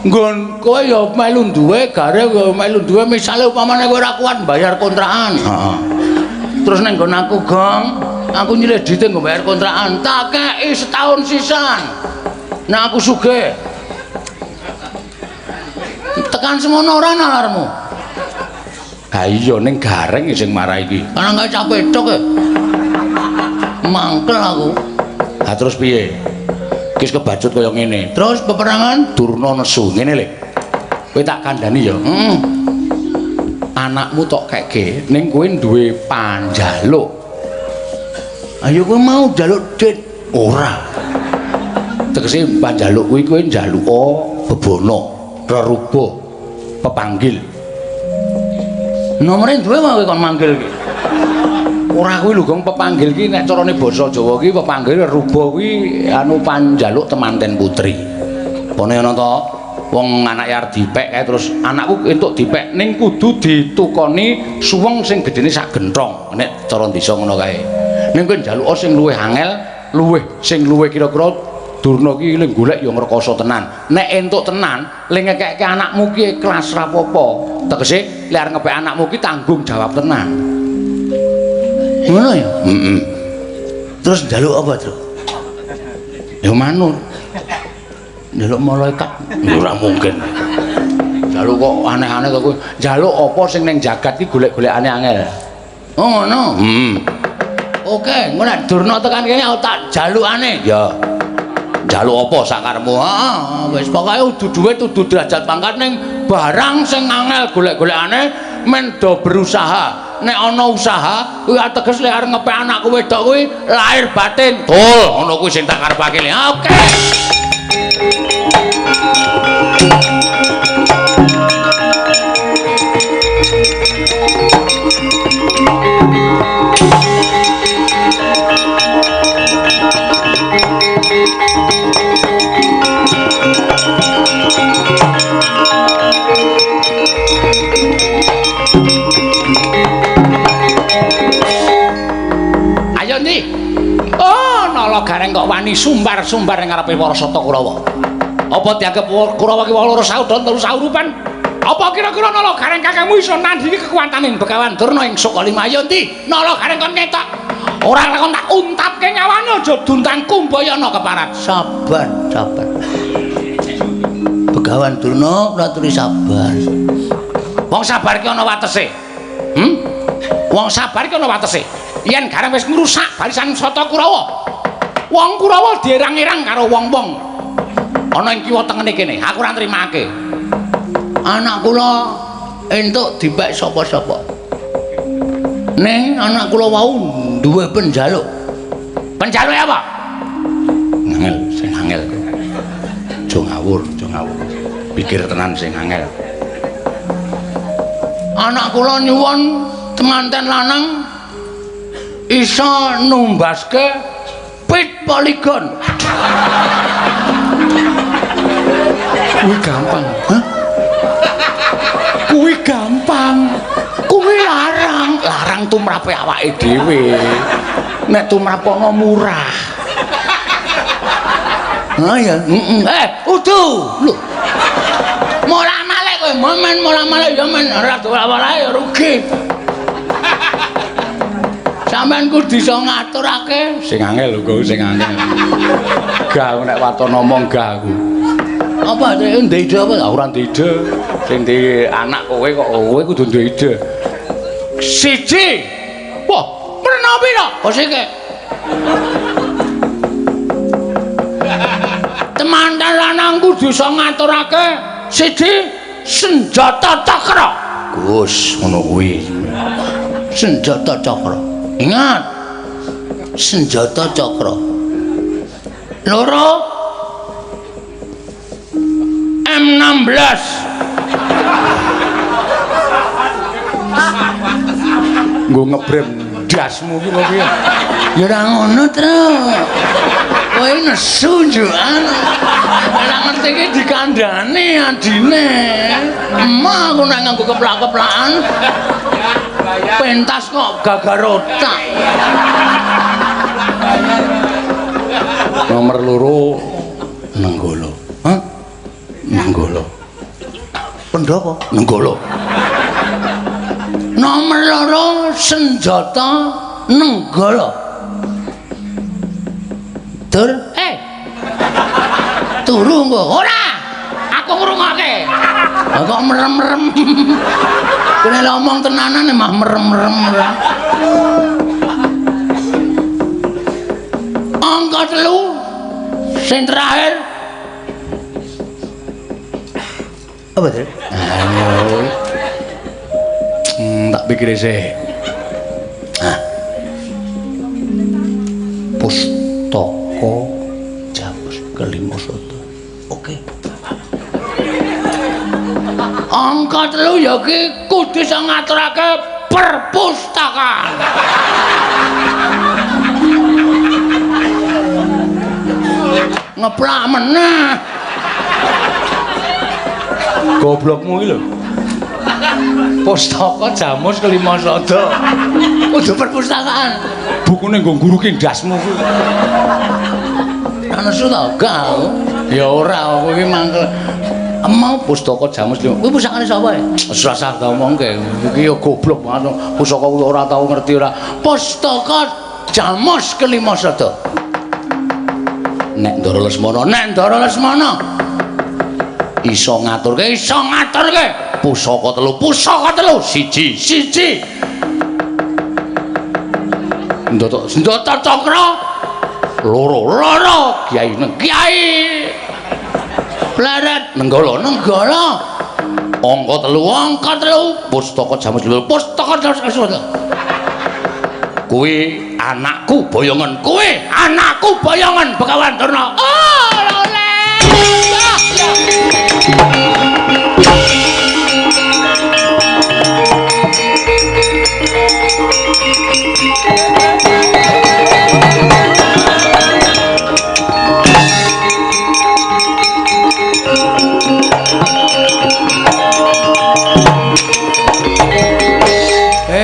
[SPEAKER 2] nggon kowe ya melu duwe, Gareng ya melu duwe. Misale upamane kowe ora kuat mbayar kontrakan.
[SPEAKER 1] Heeh.
[SPEAKER 2] Terus ning nggon aku, Gong, aku nyilih duite nggo bayar kontrakan. Tak keki setahun sisan. Nek aku sugih. Tekan semono ora nalarmu.
[SPEAKER 1] Ha iya ning Gareng sing marah iki.
[SPEAKER 2] Ana gawe cah pedhok e. Mangkel aku.
[SPEAKER 1] Ha terus piye? Iki wis kebacut kaya ngene.
[SPEAKER 2] Terus peperangan
[SPEAKER 1] Durna nesu ngene lho. Kowe tak kandhani ya.
[SPEAKER 2] Heeh.
[SPEAKER 1] Anakmu tok keke ning kowe duwe panjaluk.
[SPEAKER 2] Ayo kowe mau njaluk dit?
[SPEAKER 1] Ora. Tegese panjaluk kuwi kowe njaluka bebana, reruba, pepanggil.
[SPEAKER 2] Nomore duwe wae kon manggil iki.
[SPEAKER 1] Ora kuwi lho Gong, pepanggil ki nek carane basa Jawa ki pepanggil reruba kuwi anu panjaluk temanten putri. Pone ana to wong anake arep dipek kae terus anakku entuk dipek ning kudu ditukoni suweng sing gedene sak genthong nek cara desa ngono kae. Ning kowe njaluka sing luwih angel, luwih sing luwih kira-kira Durna ki le golek ya ngrekoso tenan. Nek entuk tenan, le ngekekke anakmu ki ikhlas ra apa-apa. Tegese le arep ngepek anakmu ki tanggung jawab tenan.
[SPEAKER 2] Ngono ya?
[SPEAKER 1] Heeh.
[SPEAKER 2] Terus njaluk apa, Tru?
[SPEAKER 1] Ya manut.
[SPEAKER 2] Njaluk malaikat.
[SPEAKER 1] Ora mungkin. Njaluk kok aneh-aneh kok kowe. Njaluk apa sing ning jagat ki golek-golekane angel.
[SPEAKER 2] Oh ngono.
[SPEAKER 1] Heeh.
[SPEAKER 2] Oke, engko nek Durna tekan kene aku tak jalukane.
[SPEAKER 1] Ya. Njaluk apa sakarepmu? Ah, wis pokoke udu dhuwit, udu derajat pangkat ning barang sing angel golek-golekane men do berusaha. Nek ana usaha kuwi ateges lek arep ngepek anakku wedok kuwi lahir batin. Betul, ngono kuwi sing tak karepake. Oke. Ayo ndi? Oh, Nala Gareng kok wani sumbar-sumbar ing ngarepe para Sata Kurawa. Apa dianggep Kurawa ki wong loro saudon telu saurupan? Apa kira-kira Nala Gareng kakangmu iso nandhingi kekuwatane Begawan Durna ing Sukalima? Ayo ndi? Nala Gareng kon ketok. Ora lakon tak untapke nyawane aja duntang kumbayana keparat.
[SPEAKER 2] Sabar, sabar. Begawan Durna kula sabar.
[SPEAKER 1] Wong sabar ki ana watese. Wong sabar ki ana watese. Yen Gareng wis ngrusak barisan Sata Kurawa, wong Kurawa dierang-erang karo wong-wong ana ing kiwa tengene kene. Aku ora nrimake.
[SPEAKER 2] Anak kula entuk dipek sapa-sapa. Ning anak kula wau duwe penjaluk.
[SPEAKER 1] Penjaluke apa?
[SPEAKER 2] Angel, sing angel. Aja ngawur, aja ngawur. Pikir tenan sing angel.
[SPEAKER 1] Anak kula nyuwun temanten lanang iso numbaske pit poligon.
[SPEAKER 2] Kuwi gampang.
[SPEAKER 1] Hah? Kuwi gampang. Kuwi larang, larang tumrape awake dhewe. Nek tumrap ana murah.
[SPEAKER 2] Ha ya,
[SPEAKER 1] heeh. Udu. Lho. Molah-malih kowe, momen molah-malih ya men ora ora ya rugi. Sampeyan kudu iso ngaturake.
[SPEAKER 2] Sing angel lho, Go, sing angel. Gah nek waton ngomong gah aku.
[SPEAKER 1] Apa ndek ide apa?
[SPEAKER 2] Ora ndek ide. Sing di anak kowe kok kowe kudu ndek ide.
[SPEAKER 1] Siji. Wah, mrena pira? Kok sik. Temanten lanang kudu iso ngaturake siji senjata cakra.
[SPEAKER 2] Gus, ngono kuwi.
[SPEAKER 1] Senjata cakra. Ingat. Senjata cakra. Loro M16.
[SPEAKER 2] Nggo ngebrem dasmu ki lho piye?
[SPEAKER 1] Ya ora ngono, Tru. Kowe nesu njukan. Ora ngerti iki dikandhane adine. Emah aku nek nganggo keplak-keplakan. Pentas kok gagal otak.
[SPEAKER 2] Nomor loro Nenggala.
[SPEAKER 1] Hah?
[SPEAKER 2] Nenggala.
[SPEAKER 1] Pendhapa?
[SPEAKER 2] Nenggala.
[SPEAKER 1] Nomor loro senjata Nenggala. Dur, turu engko. Ora. Aku ngrungokke.
[SPEAKER 2] Lah kok merem-merem.
[SPEAKER 1] Kene ngomong tenanan mah merem-merem ora. Angka 3 sing terakhir
[SPEAKER 2] apa, Tru? Tak pikir sih.
[SPEAKER 1] Nah. Pustaka Jamus kelima sota. Oke. Angka 3 ya ki kudu iso ngaturake perpustakaan. Ngeplak meneh.
[SPEAKER 2] Goblokmu iki lho. Pustaka Jamus kelima sada.
[SPEAKER 1] Kudu perpustakaan.
[SPEAKER 2] Bukune nggo nguruki ndasmu kuwi.
[SPEAKER 1] Ora nesu ta? Gak.
[SPEAKER 2] Ya ora, aku iki mangkel.
[SPEAKER 1] Emang
[SPEAKER 2] Pustaka Jamus lima.
[SPEAKER 1] Kuwi pusakane sapa ya?
[SPEAKER 2] Wis rasah tak omongke. Iki ya goblok banget. Pusaka kuwi ora tau ngerti ora.
[SPEAKER 1] Pustaka Jamus kelima sada.
[SPEAKER 2] Nek Ndara Lesmana,
[SPEAKER 1] Nek Ndara Lesmana
[SPEAKER 2] iso ngaturke,
[SPEAKER 1] iso ngaturke
[SPEAKER 2] pusaka telu,
[SPEAKER 1] pusaka telu
[SPEAKER 2] siji,
[SPEAKER 1] siji.
[SPEAKER 2] Ndata
[SPEAKER 1] Senjata cakra Loro, loro Kyai Neng Kyai. Pleret Nenggala, Nenggala. Angka 3, angka 3. Pustaka Jamus 5, pustaka Jamus 5. Kuwi anakku boyongan, kuwi anakku boyongan Begawan Durna. Oh, ora oleh.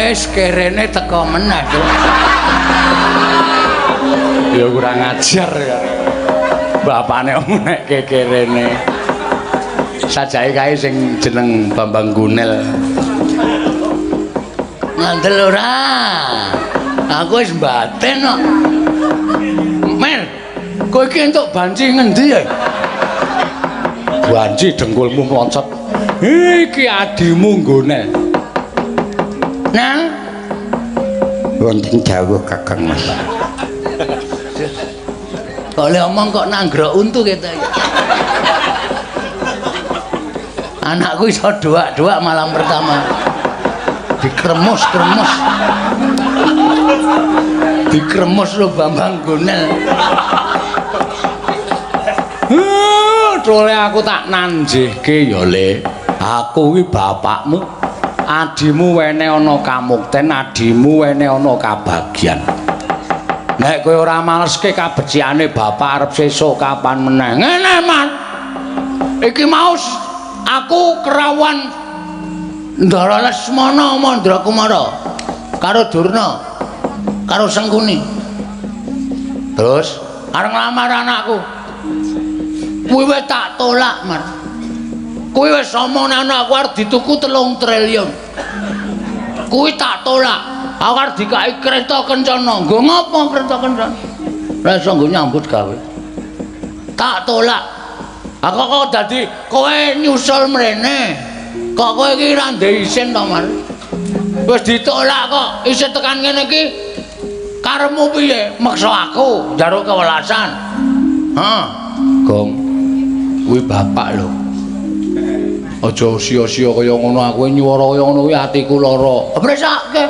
[SPEAKER 1] Wis kerene teko meneh, Cuk. Ya kurang ajar ya. Bapane menekke kerene. Sajake kae sing jeneng Bambang Gunel. Ngandel ora? Aku wis mbaten kok. Mer, kowe iki entuk banci ngendi ya?
[SPEAKER 3] Banci dengkulmu mloncot. Iki adimu nggone.
[SPEAKER 1] Nang
[SPEAKER 2] wonten dawuh Kakang Mas.
[SPEAKER 1] Kok le omong kok nanggrok untu ketok ya. Anakku iso doak-doak malam pertama. Dikremus-kremus. Dikremus lho Bambang Gunel.
[SPEAKER 3] Tole aku tak nanjihke ya, Le. Aku kuwi bapakmu. Adimu wene ana kamukten, adimu wene ana kabagyan. Nek kowe ora maleske kabecikane bapak arep sesuk kapan meneh.
[SPEAKER 1] Ngene, Man. Iki mau aku kerawan Ndara Lesmana Mandra Kumara karo Durna karo Sengkuni. Terus arep nglamar anakku. Kuwi wis tak tolak, Man. Kuwi wis omong anakku arep dituku 3 triliun. Kuwi tak tolak. Aku arep dikai kereta kencana. Nggo ngopo kereta kencana? Ora iso nggo nyambut gawe. Tak tolak. Aku kok dadi kowe nyusul mrene. Kok kowe iki ora ndek isin to, Mar? Wis ditolak kok isin tekan ngene iki. Karepmu piye? Meksa aku njaluk kewelasan. Hah,
[SPEAKER 3] Gong. Kuwi bapak lho. Aja sia-sia kaya ngono, aku nyuwara kaya ngono kuwi atiku lara.
[SPEAKER 1] Presake.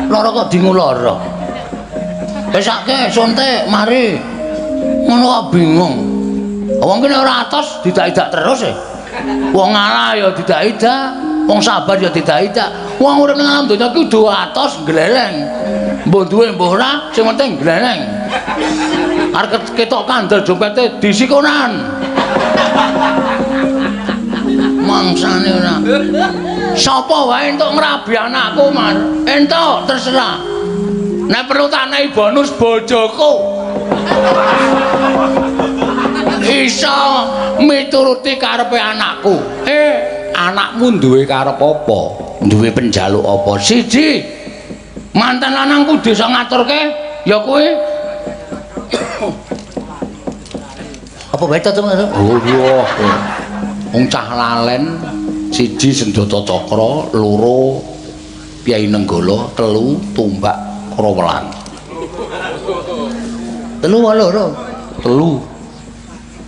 [SPEAKER 1] Lara kok dingu lara. Presake suntik mari. Ngono kok bingung. Wong kene ora atos didak-idak terus e. Wong ngalah ya didak-idak, wong sabar ya didak-idak. Wong urip ning alam donya iki kudu atos gleleng. Mbuh duwe mbuh ora, sing penting gleleng. Arep ketok kandel dompete disikonan. Mangsane ora. Sapa wae entuk ngrabi anakku, Mas? Entuk, terserah. Nek perlu tak nehi bonus bojoku. Iso mituruti karepe anakku.
[SPEAKER 3] Anakmu duwe karep apa?
[SPEAKER 1] Duwe penjaluk apa? Siji. Mantan lanangku desa ngaturke ya kuwi. Apa bae to, Mas?
[SPEAKER 3] Oh iya. Wong cah lalen siji senjata cakra, loro Kyai Nenggala, telu tombak Krawelang.
[SPEAKER 1] Telu wae loro?
[SPEAKER 3] Telu.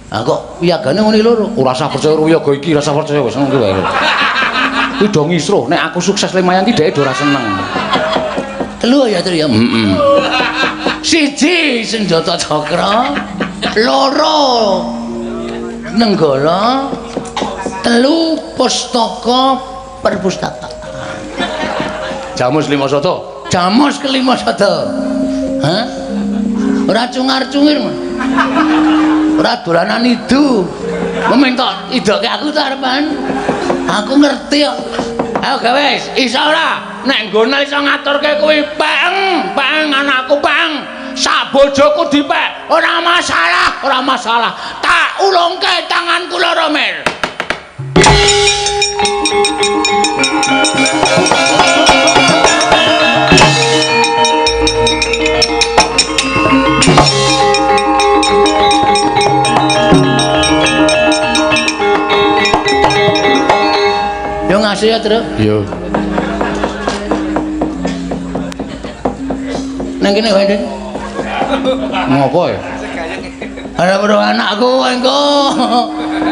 [SPEAKER 1] Ah kok wiyagane ngene loro?
[SPEAKER 3] Ora usah percaya wiyaga iki, ora usah percaya wis ngono wae. Kuwi do ngisruh, nek aku sukses lumayan ki dheke do ora seneng.
[SPEAKER 1] Telu ya, telu ya.
[SPEAKER 3] Heeh.
[SPEAKER 1] Siji senjata cakra, loro Nenggala, telu pustaka perpustakaan.
[SPEAKER 3] Jamus 5 sada.
[SPEAKER 1] Jamus kelima sada. Hah? Ora cungar-cungir, Mas. Ora dolanan idu. Meminta idoke aku ta arepan. Aku ngerti kok. Ayo gawe iso ora?
[SPEAKER 3] Nek nggone iso ngaturke kuwi peng, peng anakku peng. Sak bojoku dipek, ora masalah, ora masalah. Tak ulungke tanganku loro, Mir.
[SPEAKER 1] Yo ngasih ya, Truk.
[SPEAKER 3] Yo.
[SPEAKER 1] Nang kene wae, Dik. Ngopo ya? Ora weruh anakku engko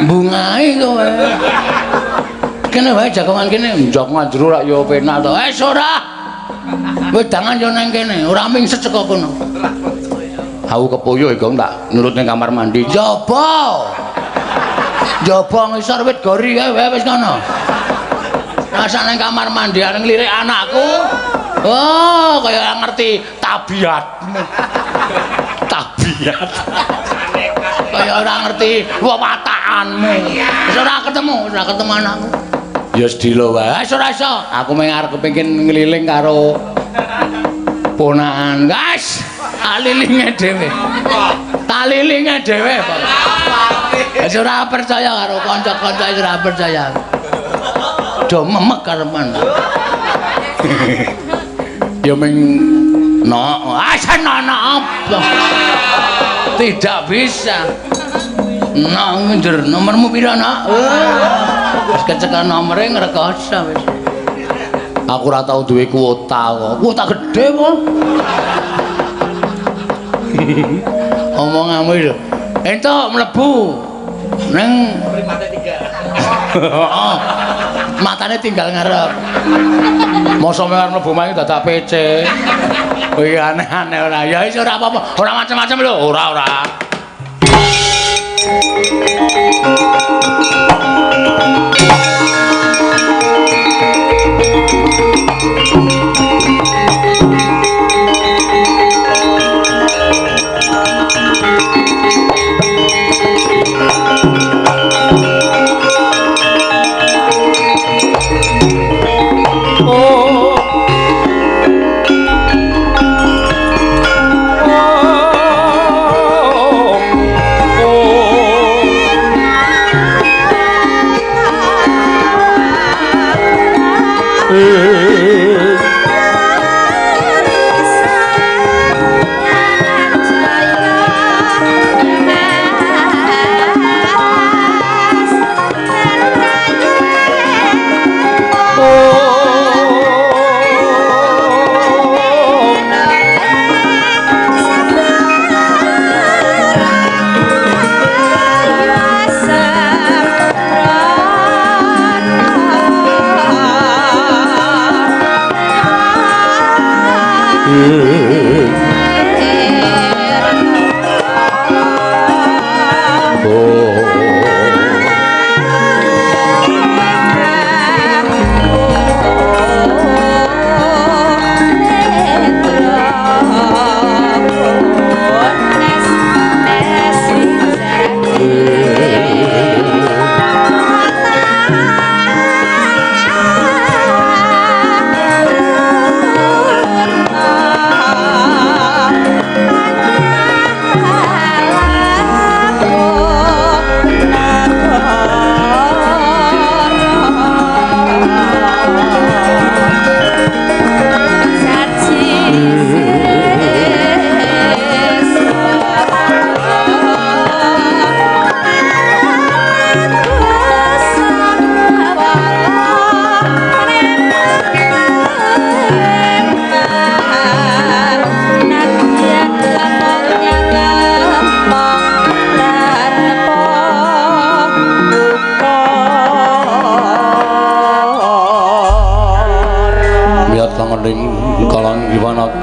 [SPEAKER 1] bungae kowe. Kene wae jagongan kene, jagongan jero rak ya penak to. Eh ora. Wedangan yo nang kene, ora mingset saka kono. Aku kepoyo iku tak nurut ning kamar mandi. Jaba. Jaba ngisor wit gori kae wae wis ngono. Rasa nang kamar mandi arep nglirik anakku. Oh, kaya ngerti tabiatmu. Tabiat. Kaya ora ngerti wewatakanmu. Wis ora ketemu anakku. Ya sedilo wae. Wis ora iso. Aku mung arep kepengin ngeliling karo ponakan. Guys, talilinge dhewe. Talilinge dhewe. Wis ora percaya karo kanca-kanca, wis ora percaya. Do memek karepan. Ya ming no, no apa? Tidak bisa. No njer nomormu pira, Nak? Wis kecekel nomere ngrekoso wis. Aku ora tau duwe kuota kok. Kuota gedhe kok. Omonganmu lho. Entuk mlebu ning mripate 3. Heeh. Matane tinggal ngarep. Mosok arep mlebu main dadak PC. Kowe aneh-aneh ora. Ya wis ora apa-apa. Ora macam-macam lho. Ora ora.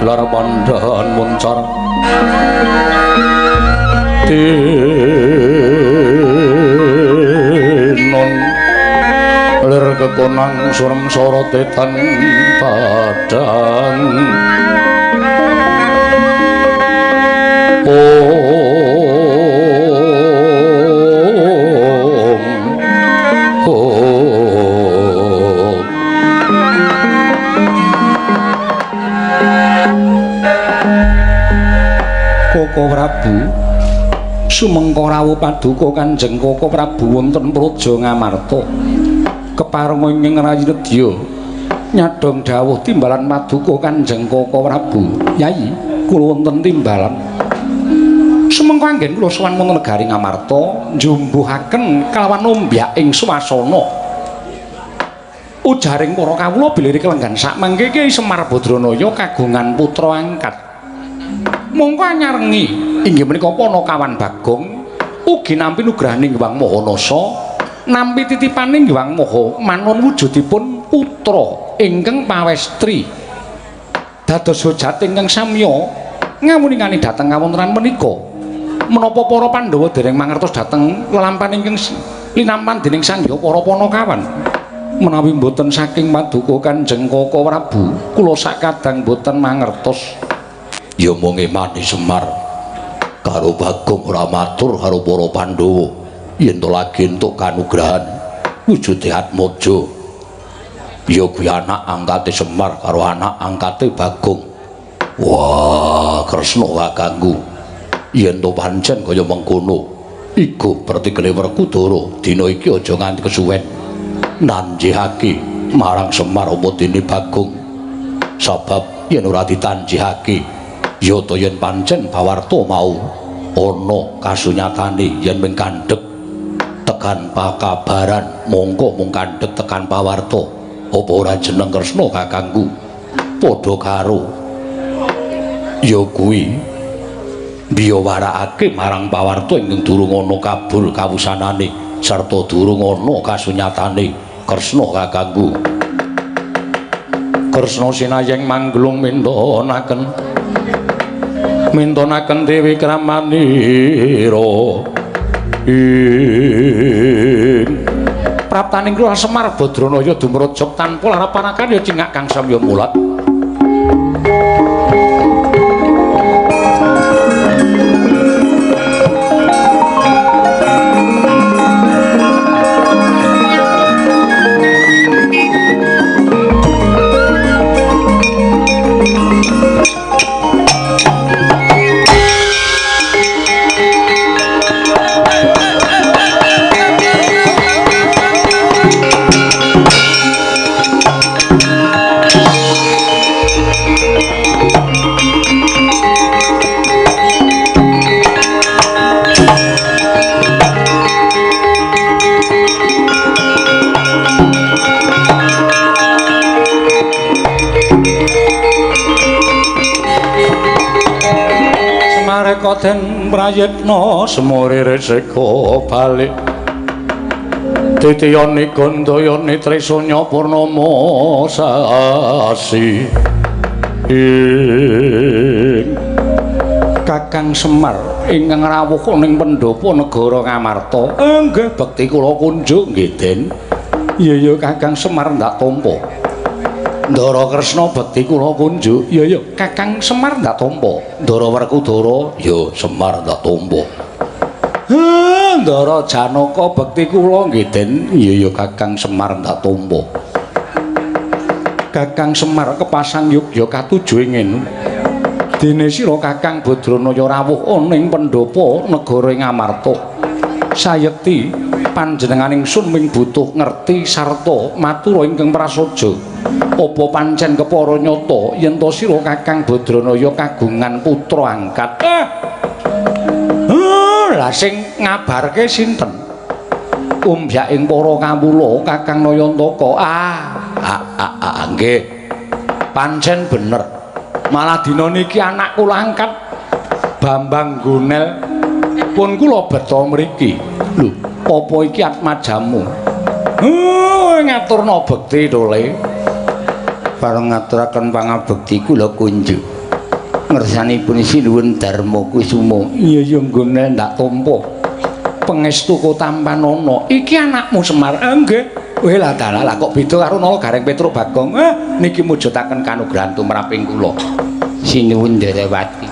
[SPEAKER 1] Gelar pandhahan muncar tinon lir kekonang surem sorote tan padang om om. Koko Prabu sumengko rawuh paduka Kanjeng Koko Prabu wonten Praja Ngamarta kepareng ing Rayi Nedya nyadhong dawuh timbalan paduka Kanjeng Koko Prabu. Yai kula wonten timbalan sumengko anggen kula sowan wonten negari Ngamarta njumbuhaken kalawan ombyak ing swasana ujaring para kawula bilih kelenggan sakmangke Ki Semar Badranaya kagungan putra angkat. Mongko anyarengi inggih menika Panakawan Bagong ugi nampi nugrahaning Hyang Maha Nasa, nampi titipaning Hyang Maha Manun wujudipun putra ingkang pawestri. Dados hojat ingkang samya ngawuningani dhateng kawontenan menika. Menapa para Pandhawa dereng mangertos dhateng lelampahan ingkang linampan dening Sang Hyang para Panakawan? Menawi mboten saking paduka Kanjeng Kaka Prabu, kula sakadang mboten mangertos.
[SPEAKER 3] Ya mung emane Semar karo Bagong ora matur karo para Pandhawa yen to lagi entuk kanugrahan wujude Atmaja. Ya kuwi anak angkate Semar karo anak angkate Bagong. Wah, Kresna kakangku, yen to pancen kaya mengkono, iku pertikele Werkudara dina iki aja nganti kesuwen nanjihake marang Semar apa dene Bagong. Sabab yen ora ditanjihake, ya ta yen pancen pawarta mau ana kasunyatane yen mung kandhek tekan pakabaran, mongko mung kandhek tekan pawarta, apa ora jeneng Kresna kakangku padha karo ya kuwi biyawarakake marang pawarta ingkang durung ana kabul kawusanane sarta durung ana kasunyatane. Kresna kakangku,
[SPEAKER 1] Kresna sinayeng mangglung mintonaken mintonaken Dewi Kramanira ing praptaning kula Semar Badranaya dumrejog tanpa larapanakan ya cingak kang samya mulat. Koden prayitna semure resika balik titiyane gandayane trisanya purnama sasi. Kakang Semar ingkang rawuh ning pendhapa negara Ngamarta, nggih bekti kula kunjuk nggih Den. Iya ya Kakang Semar ndak tampa. Ndara Kresna bekti kula kunjuk. Iya ya Kakang Semar ndak tampa.
[SPEAKER 3] Ndara Werkudara ya Semar ndak tampa.
[SPEAKER 1] Ndara Janaka bekti kula nggih Den. Iya ya Kakang Semar ndak tampa. Kakang Semar kepasang yogya katuju ing ngene. Dene sira Kakang Badranaya rawuh ning pendhapa negara Ngamarta. Sayekti panjenenganing sun ming butuh ngerti sarta matura ingkang prasaja. Apa pancen kepara nyata yen to sira Kakang Badranaya kagungan putra angkat? Lah sing ngabarke sinten? Umbyaking para kawula Kakang Nayantaka.
[SPEAKER 3] Nggih.
[SPEAKER 1] Pancen bener. Malah dina niki anak kula angkat Bambang Gonel pun kula beto mriki. Lho, apa iki atmajamu? Ngaturna bekti to, Le.
[SPEAKER 2] Bareng ngaturaken pangabekti kula kunjuk. Ngersanipun Sinuwun Darma Kusuma.
[SPEAKER 1] Iya ya Gonel ndak tampa. Pangestu tampanana. Iki anakmu Semar. Nggih. Weh lah dalah lah kok beda karo Nala Gareng Petruk Bagong. Niki mujudaken kanugrahan tumraping kula.
[SPEAKER 2] Sinuwun Derawati.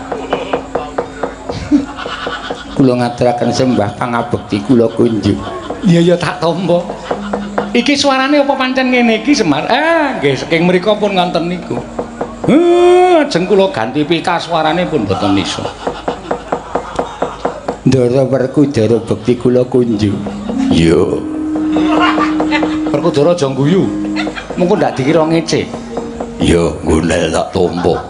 [SPEAKER 2] Kula ngaturaken sembah pangabekti kula kunjuk.
[SPEAKER 1] Iya ya tak tampa. Iki suarane apa pancen ngene iki Semar? Nggih saking mriku pun ngonten niku. Ajeng kula ganti pita suarane pun mboten iso.
[SPEAKER 2] Ndara Werkudara bekti kula kunjuk.
[SPEAKER 3] Iya.
[SPEAKER 1] Werkudara aja guyu. Mengko ndak dikira ngece.
[SPEAKER 3] Ya, Gonel tak tampa.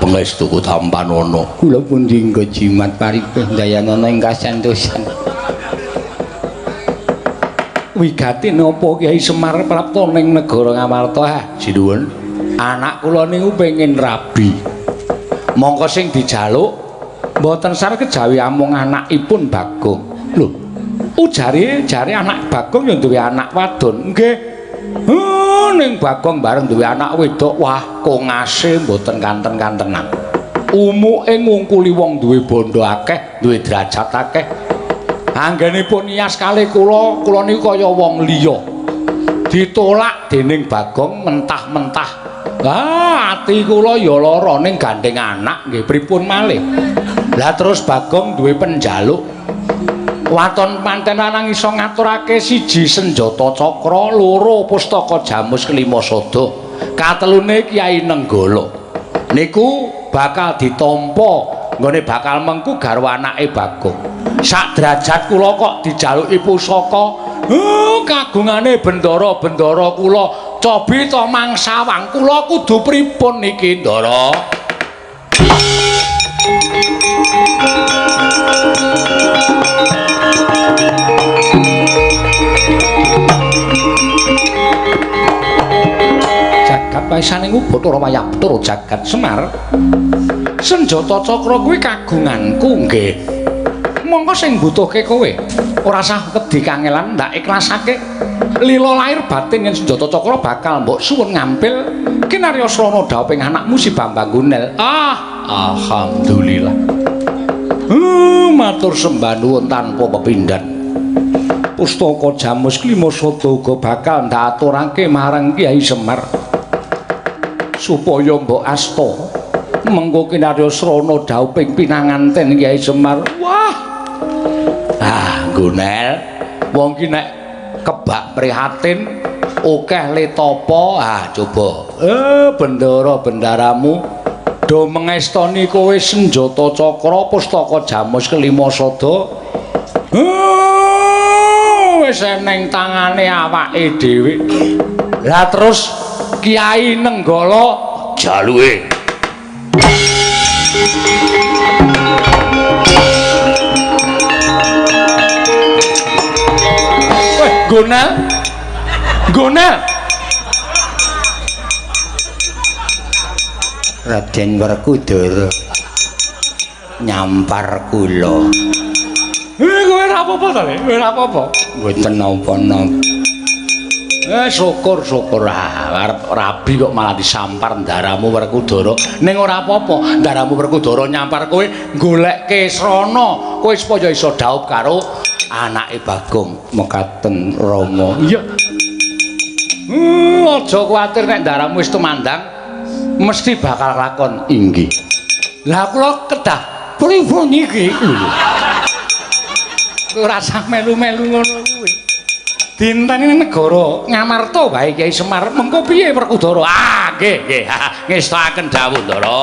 [SPEAKER 3] Pangestuku tampanana.
[SPEAKER 2] Kula pun dinggo jimat paripih dayanana ing kasantosan.
[SPEAKER 1] Wigati napa Kyai Semar prapta ning negara Ngamarta? Sinuwun. Anak kula niku pengin rabi. Mongko sing dijaluk mboten sar kejawi amung anakipun Bagong. Lho, ujare jare anak Bagong ya duwe anak wadon. Nggih. Ning Bagong bareng duwe anak wedok, wah kongase mboten kanten-kantenan. Umuke ngungkuli wong duwe bondo akeh, duwe derajat akeh. Anggenipun nias kalih kula, kula niku kaya wong liya. Ditolak dening Bagong mentah-mentah. Ah, ati kula ya lara ning gandeng anak nggih pripun malih. Lah terus Bagong duwe penjaluk. Waton manten lanang iso ngaturake siji senjata cakra, loro pustaka jamus kelima sada, katelune Kyai Nenggala. Niku bakal ditampa nggone bakal mengku garwa anake Bagong. Sak derajat kula kok dijaluki pusaka, kagungane bendara-bendara kula cobi to mangsawang kula kudu pripun niki, Ndara? Jagat paisaning Bathara Wayabtara jagat Semar. Senjata cakra kuwi kagunganku nggih. Mongko sing mbutuhke kowe ora sah wedi kangelan ndak ikhlasake. Lila lahir batin yen senjata cakra bakal mbok suwun ngampil kinarya srana dhawuhing anakmu si Bambang Gunel. Ah, alhamdulillah. Matur sembah nuwun tanpa pepindhan. Pustaka Jamus Klima Sada uga bakal ndak aturake marang Kyai Semar supaya mbok asta mengko kinarya srana dhawuhing pinanganten Kyai Semar. Wah. Ah, Gunel, wong ki nek kebak prihatin akeh le tapa. Ah, coba. Bendara-bendaramu do mengestoni kowe senjata cakra pustaka Jamus Kelima Sada. Wis eneng tangane awake dhewe. Lah terus Kyai Nenggala jaluke. Weh, Gonel. Gonel.
[SPEAKER 2] Raden Werkudara nyampar kula.
[SPEAKER 1] Kowe ora apa-apa ta, Le? Kowe ora apa-apa.
[SPEAKER 2] Mboten napa-napa.
[SPEAKER 1] Syukur-syukur. Ah, arep rabi kok malah disampar ndaramu Werkudara. Ning ora apa-apa, ndaramu Werkudara nyampar kowe golekke srana, kowe supaya iso dhaup karo anake Bagong.
[SPEAKER 2] Mekaten Rama.
[SPEAKER 1] Iya. Aja kuwatir nek ndaramu wis tumandang mesti bakal lakon.
[SPEAKER 2] Inggih.
[SPEAKER 1] Lah kula kedah pripun iki? Lho. Ora usah melu-melu ngono kuwi. Dinteni negara Ngamarta wae Kyai Semar, mengko piye Werkudara? Ah, nggih, nggih. Ngestakaken dawuh, Ndara.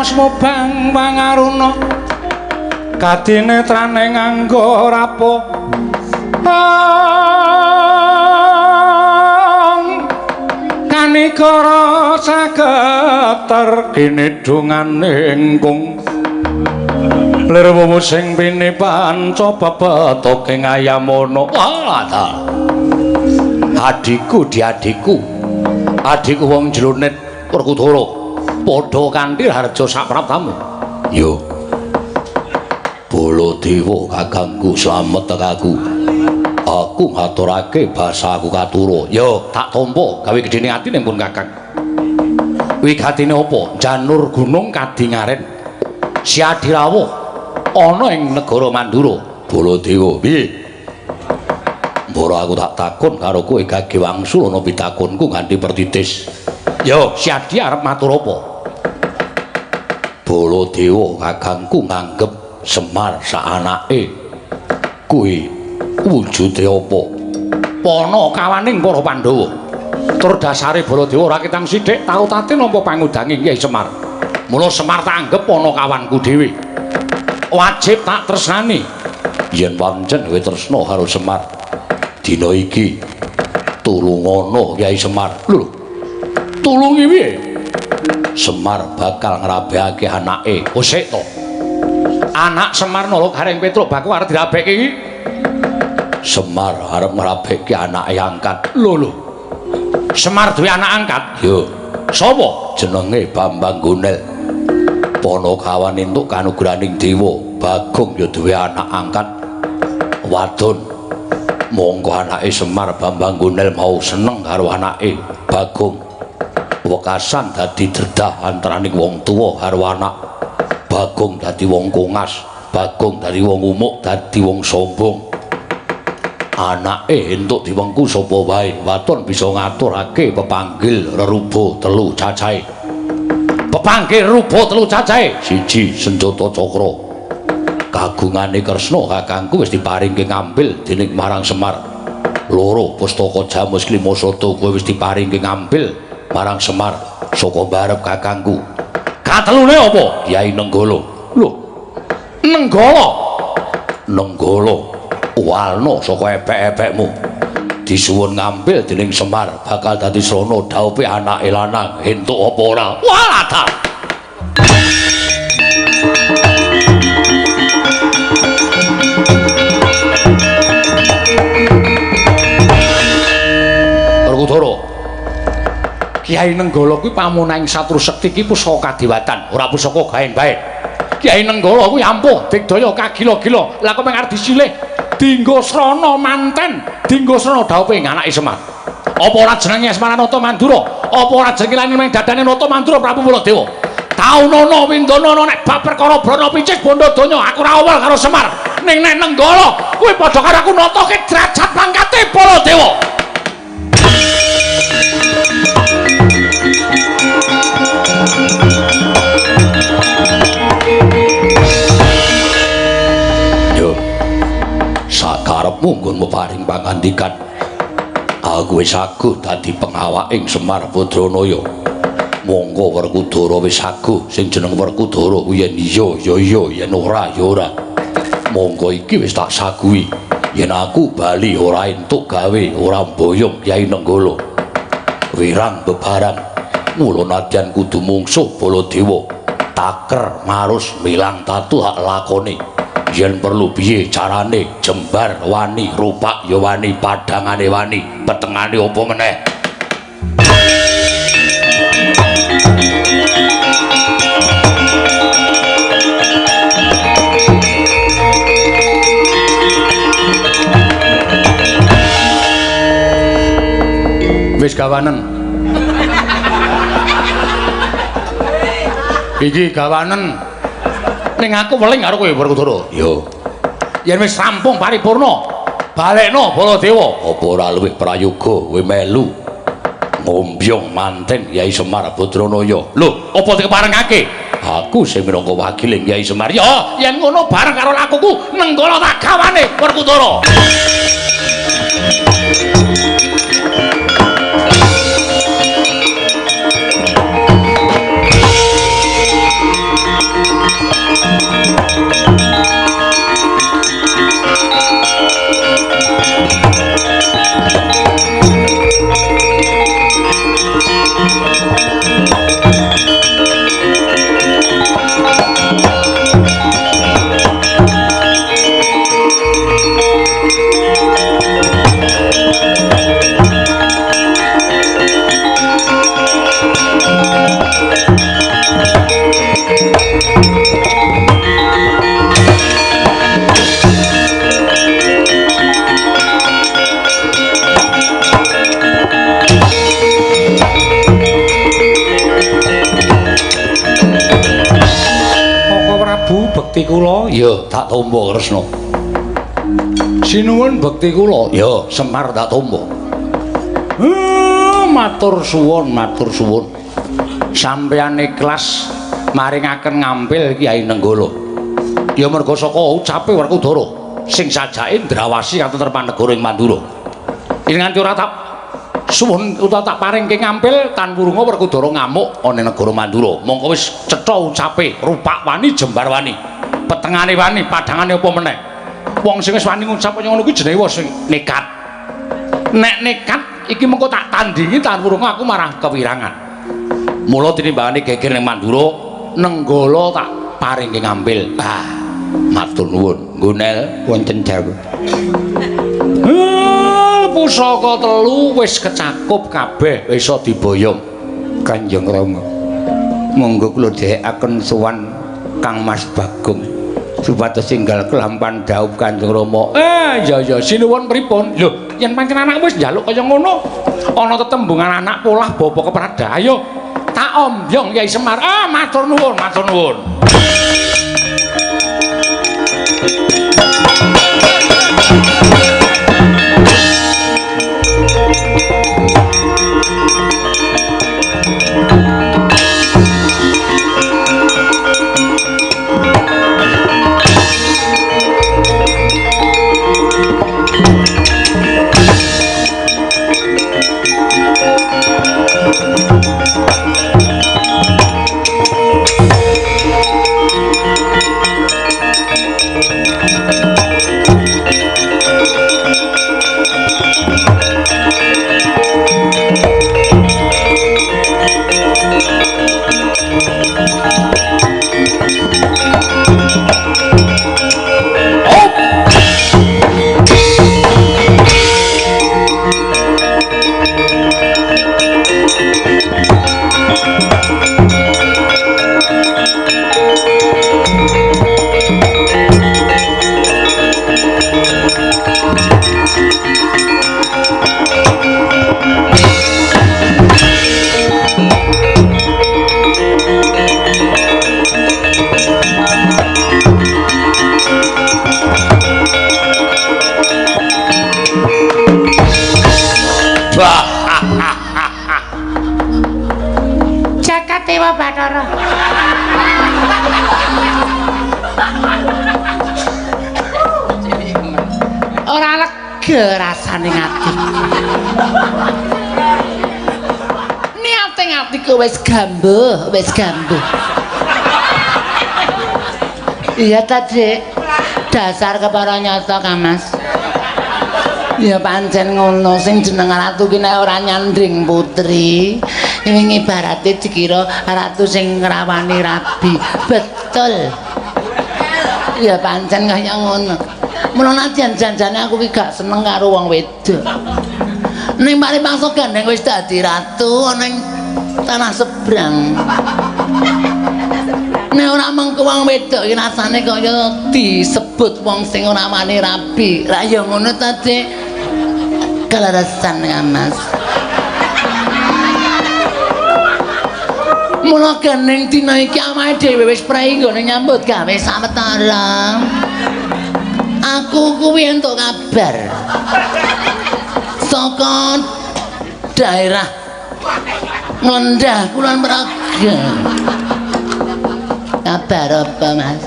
[SPEAKER 1] Mobang pangaruna kadinetrane nganggo rapo Nikara sageter kinidungane ingkung lir wuwu sing pini panca pepetoke ngayamono. Wah ta. Adhiku diadhiku. Adhiku wong jlunit Werkudara padha kanthi harja sapraptamu.
[SPEAKER 2] Yo. Baladewa kakangku slamet aku. Aku ngaturake basa aku katura.
[SPEAKER 1] Yo, tak tampa gawe gedene atine pun kakang. Wigatine apa? Janur gunung kadingaren. Siadi rawuh ana ing negara Mandura.
[SPEAKER 2] Baladewa, piye? Mbara aku tak takon karo kowe gage wangsul ana pitakonku nganti pertitis.
[SPEAKER 1] Yo, Siadi arep matur apa?
[SPEAKER 2] Baladewa kakangku nganggep Semar saanake kuwi wujude apa?
[SPEAKER 1] Pana kawaning para Pandhawa. Tur dasare Baladewa ora ketang sithik tau tate nampa pangudange Kyai Semar. Mula Semar tak anggep pana kawanku dhewe. Wajib tak tresnani.
[SPEAKER 2] Yen pancen kowe tresna karo Semar, dina iki tulungono Kyai Semar.
[SPEAKER 1] Lho, tulungi piye?
[SPEAKER 2] Semar bakal ngrabekake anake.
[SPEAKER 1] Oh sik to. Anak Semar Nala Gareng Petruk Baku arep dirabeke iki.
[SPEAKER 2] Semar arep ngrabeke anake angkat.
[SPEAKER 1] Lho lho. Semar duwe anak angkat?
[SPEAKER 2] Yo.
[SPEAKER 1] Sapa?
[SPEAKER 2] Jenenge Bambang Gonel. Panakawan entuk kanugrahaning dewa, Bagong ya duwe anak angkat wadon. Monggo anake Semar Bambang Gonel mau seneng karo anake Bagong. Wekasan dadi dredah antaraning wong tuwa karo anak. Bagong dadi wong kongas, Bagong dadi wong umuk, dadi wong sombong. Anake entuk diwengku sapa wae, waton bisa ngaturake pepanggil reruba telu cacahe.
[SPEAKER 1] Pepanggil reruba telu cacahe.
[SPEAKER 2] Siji senjata cakra. Kagungane Kresna kakangku wis diparingke ngambil dening marang Semar. Loro pustaka Jamus Klimasada kuwi wis diparingke ngambil marang Semar saka barep kakangku.
[SPEAKER 1] Katelune apa?
[SPEAKER 2] Kyai Nenggala.
[SPEAKER 1] Lho. Nenggala.
[SPEAKER 2] Nenggala. Walna saka epek-epekmu. Disuwun ngambil dening Semar bakal dadi srana dhaupe anake lanang entuk apa ora?
[SPEAKER 1] Walah ta. Werkudara. Kyai Nenggala kuwi pamunahing satru sekti iki pusaka kadewatan, ora pusaka gaen-baen. Kyai Nenggala kuwi ampuh digdaya kagila-gila. Lah kok mung arep disilih dinggo srana manten, dinggo srana dhaupe anake Semar. Apa ora jenenge Asmaranata Mandura? Apa ora jenenge lan ing dadane Nata Mandura Prabu Baladewa? Taunono Windonono nek bab perkara brana picis bondo donya aku ora awal karo Semar. Ning nek Nenggala kuwi padha karo aku natake derajat pangkate Baladewa.
[SPEAKER 2] Yo. Sakarepmu nggonmu paring pangandikan. Aku wis aguh dadi pengawaking Semar Badranaya. Monggo Werkudara wis aguh, sing jeneng Werkudara kuwi yen iya ya iya, yen ora ya ora. Monggo iki wis tak saguhi. Yen aku bali ora entuk gawe, ora mboyong Kyai Nenggala. Wirang bebarang mula nadyan kudu mungsuh Baladewa. Taker marus milang tatu hak lakone. Yen perlu piye carane jembar wani, rupak ya wani, padhangane wani, petengane apa meneh.
[SPEAKER 1] Wis gawanen. Iki gawanen. Ning aku weling karo kowe Werkudara.
[SPEAKER 2] Yo.
[SPEAKER 1] Yen wis rampung paripurna, balekno Baladewa.
[SPEAKER 2] Apa ora luwih prayoga kowe melu ngombyong manten Kyai Semar Badranaya?
[SPEAKER 1] Lho, apa dikeparengake?
[SPEAKER 2] Aku sing minangka wakiling Kyai Semar.
[SPEAKER 1] Ya, yen ngono bareng karo lakuku Nenggala tak gawane Werkudara.
[SPEAKER 3] tak tampa Kresna. Sinuwun bekti kula. Ya, Semar tak tampa. Matur suwun, matur suwun. Sampeyan ikhlas maringaken ngampil Kyai Nenggala. Ya merga saka ucape Werkudara sing sajake ndrawasi katentreman negara ing Mandura. Yen nganti ora tak suwun utawa tak paringke ngampil tan wurunga Werkudara ngamuk ana negara Mandura. Mongko wis cetha ucape, rupak wani jembar wani. Petengane wani, padhangane apa meneh. Wong sing wis wani ngucap kaya ngono kuwi jenenge wong sing nekat. Nek nekat iki mengko tak tandingi tan wurunga aku marah kewirangan. Mula tinimbangane geger ning Mandura, Nenggala tak paringke ngampil. Ah, matur nuwun, Nggonel
[SPEAKER 2] wonten dawuh.
[SPEAKER 3] Pusaka telu wis kecakup kabeh iso diboyong.
[SPEAKER 2] Kanjeng Rama, monggo kula dhewekaken sowan Kang Mas Bagong supados enggal kelampan dhawuh Kanjeng Rama.
[SPEAKER 3] Ya ya, sinuwun pripun? Lho, yen pancen anakmu wis njaluk kaya ngono, ana tetembungan anak polah bapa keprada. Ayo tak ombyong Kyai Semar. Ah, matur nuwun, matur nuwun.
[SPEAKER 4] Jagat Dewa Bathara. Ora lega rasane ati. Niate atiku wis gambuh, wis gambuh. Iya ta, Dik. Dasar kepara nyata, Kang Mas. Ya pancen ngono sing jeneng ratu ki nek ora nyanding putri, ning ibarate dikira ratu sing ngrawani rabi. Betul. Ya pancen kaya ngono. Mula nadyan janjane aku ki gak seneng karo wong wedok. Ning mari pangsa gandeng wis dadi ratu ana ing tanah sebrang. Nek ora mengko wong wedok iki rasane kaya disebut wong sing ora wani rabi. Lah ya ngono ta, Dik. Kaleresan ya, Mas. Mula gening dina iki awake dhewe wis prei nggone nyambut gawe sawetara. Aku kuwi entuk kabar saka daerah Ngendah Kulon Progo. Kabar apa, Mas?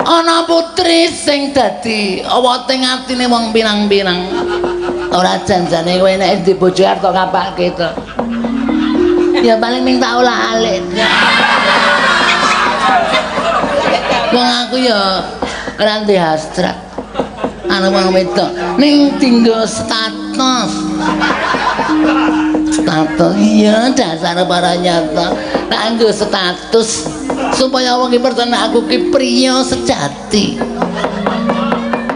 [SPEAKER 4] Ana putri sing dadi awote atine wong pirang-pirang. Ora janjane kowe nek di bojo arep tok kapake to. Ya paling ming tak olah-alik. Wong aku ya ora ndek hasrat anu wong wedok ning dinggo status. Status iya dasar para nyata. Tak nggo status supaya wong ki percaya aku ki priya sejati.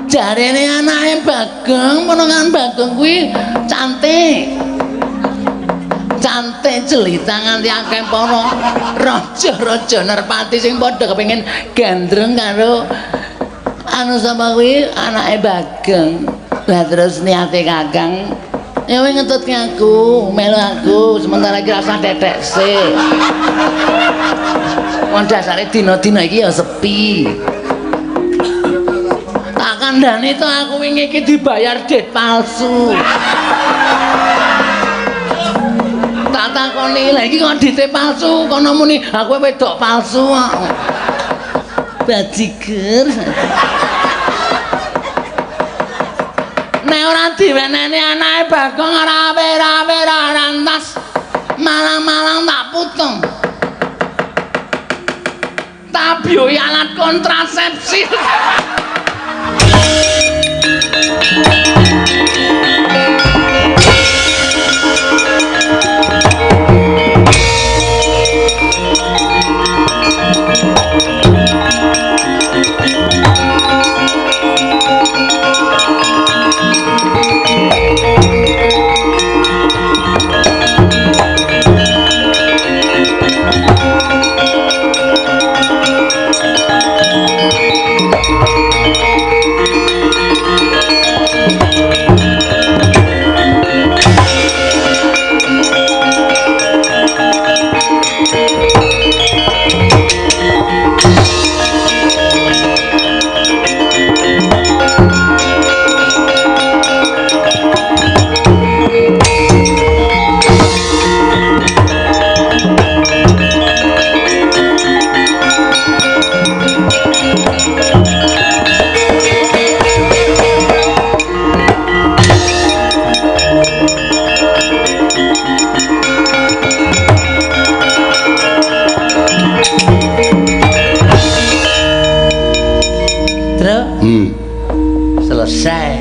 [SPEAKER 4] Jarene anake Bagong, ponakan Bagong kuwi cantik. Cantik jelita nganti akeh para raja-raja nerpati sing padha kepengin gandrung karo anu sapa kuwi anake Bagong. Lah terus niate Kakang ya kowe ngetutke aku, melu aku sementara iki rasah tetek sik. Wong dasare dina-dina iki ya sepi. Tak kandhani to aku wingi iki dibayar dit palsu. Tak takoni, lha iki kok dite palsu, kono muni aku wedok palsu kok. Bajigur. Nek ora diwenehne anake Bagong ora wera-wera rantas. Malang-malang tak putung. Tak biyoyi alat kontrasepsi. Selesai.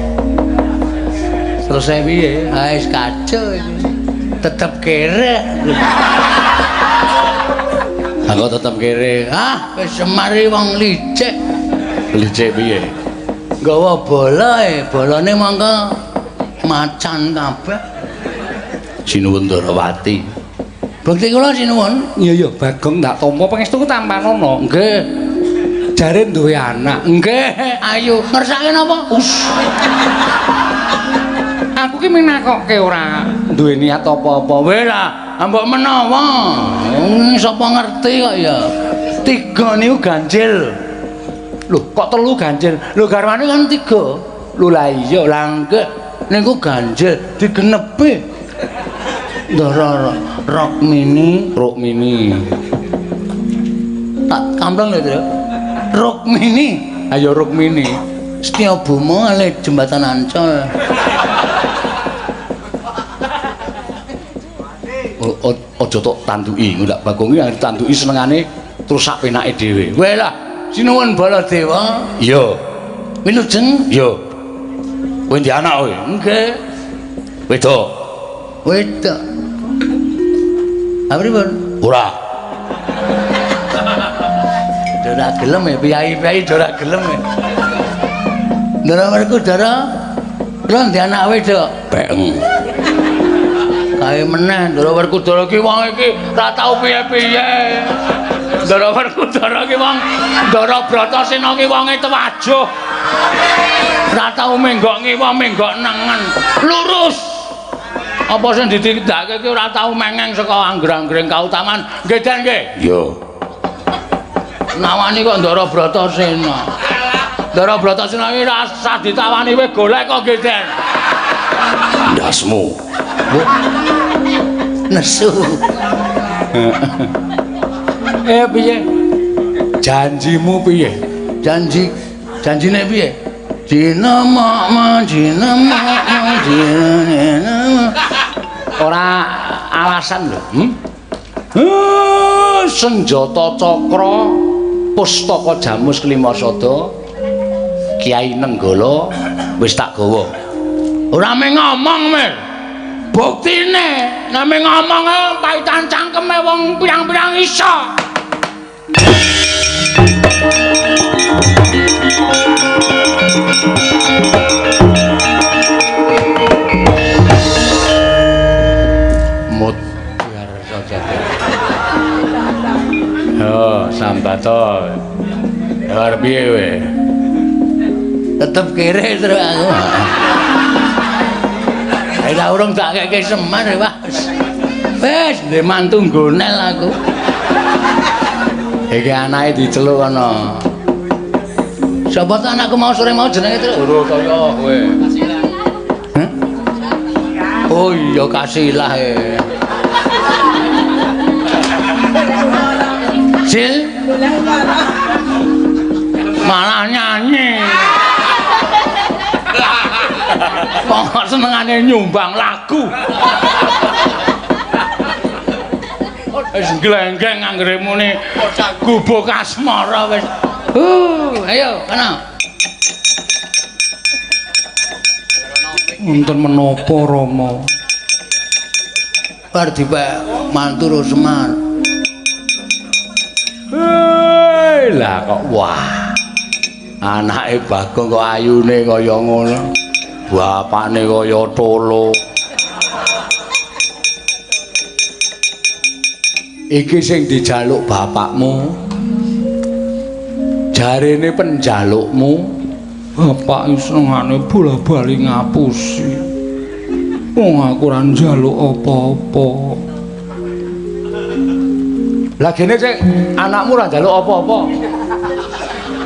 [SPEAKER 4] Selesai piye? Ah wis kacau iki. Tetep kere.
[SPEAKER 1] Aku tetep kere.
[SPEAKER 4] Ah, wis semari wong licik.
[SPEAKER 1] Licik piye?
[SPEAKER 4] Nggawa bola e, bolane mangka macan kabeh.
[SPEAKER 1] Sinuwun Ndarawati.
[SPEAKER 4] Bekti kula sinuwun.
[SPEAKER 3] Iya iya, Bagong tak tampa pangestu tampanono.
[SPEAKER 4] Nggih.
[SPEAKER 3] Jare duwe anak.
[SPEAKER 4] Nggih, ayo. Ngersake napa?
[SPEAKER 3] Us. Aku ki minakoke ora duwe niat apa-apa.
[SPEAKER 4] Weh lah, mbok menawa. Sapa ngerti kok ya. Tiga niku ganjil.
[SPEAKER 3] Lho, kok telu ganjil?
[SPEAKER 4] Lho garwane kan tiga. Lho lah iya, lah nggih niku ganjil digenepi. Ndara Rukmini,
[SPEAKER 1] Rukmini.
[SPEAKER 4] Tak kampleng lho, Tru. Rukmini.
[SPEAKER 1] Ayo Rukmini.
[SPEAKER 4] Setyabuma ale jembatan Ancol.
[SPEAKER 1] Aja tok tanduki, ndak Bagong iki ditanduki senengane terus sak penake dhewe.
[SPEAKER 4] Weh lah, sinuwun Baladewa.
[SPEAKER 1] Iya.
[SPEAKER 4] Wilujeng?
[SPEAKER 1] Iya. Kowe ndek anak kowe?
[SPEAKER 4] Nggih.
[SPEAKER 1] Wedok.
[SPEAKER 4] Wedok. Ha pripun?
[SPEAKER 1] Ora.
[SPEAKER 4] Ora gelem ya, piyai-piyai ora gelem ya. Ndara Werkudara, kula ndek anak wedok.
[SPEAKER 1] Peng.
[SPEAKER 4] Kae meneh Ndara Werkudara ki wong iki ora tau piye-piye. Ndara Werkudara ki wong Ndara Bratasena ki wonge tewajuh. Ora tau menggok ngiwa menggok nengen. Lurus. Apa sing ditindakake ki ora tau mengeng saka angger-anggering kautaman. Nggih, Den nggih.
[SPEAKER 1] Iya.
[SPEAKER 4] Nawani kok Ndara Bratasena. Ndara Bratasena iki ora usah ditawani kowe golek kok nggih, Den.
[SPEAKER 1] Ndasmu.
[SPEAKER 4] Nesu.
[SPEAKER 1] Piye? Janjimu piye?
[SPEAKER 4] Janji janjine piye? Dina mak dina mak dina.
[SPEAKER 1] Ora alasan lho. Senjata cakra pustaka Jamus Kelima Sada Kiai Nenggala wis tak gawa.
[SPEAKER 4] Ora mung ngomong, Mir. Buktine nek mung ngomong paitan cangkeme wong pirang-pirang iso.
[SPEAKER 1] Mut biar saja. Oh, sambato. Arep piye kowe?
[SPEAKER 4] Tetep kere terus aku. Lah urung tak keke Semar wah. Wis ndek mantu nggonel aku.
[SPEAKER 1] Iki anake diceluk ana. Sapa to anakku mau sore mau jenenge Tru? Kaya kowe. Hah? Oh iya Kasilah e. Sil. Malah nyanyi. Kok senengane nyumbang lagu. Wis glenggeng anggere muni gubuk asmara wis. Ayo kana.
[SPEAKER 2] Wonten menapa Rama?
[SPEAKER 1] Bar dipek mantu Semar.
[SPEAKER 2] Lah kok wah. Anake Bagong kok ayune kaya ngono. Bapakne kaya tolo. Iki sing dijaluk bapakmu. Jarene penjalukmu, bapak senengane bola-bali ngapusi. Wong aku ora njaluk apa-apa. Lah gene sing anakmu ora njaluk apa-apa.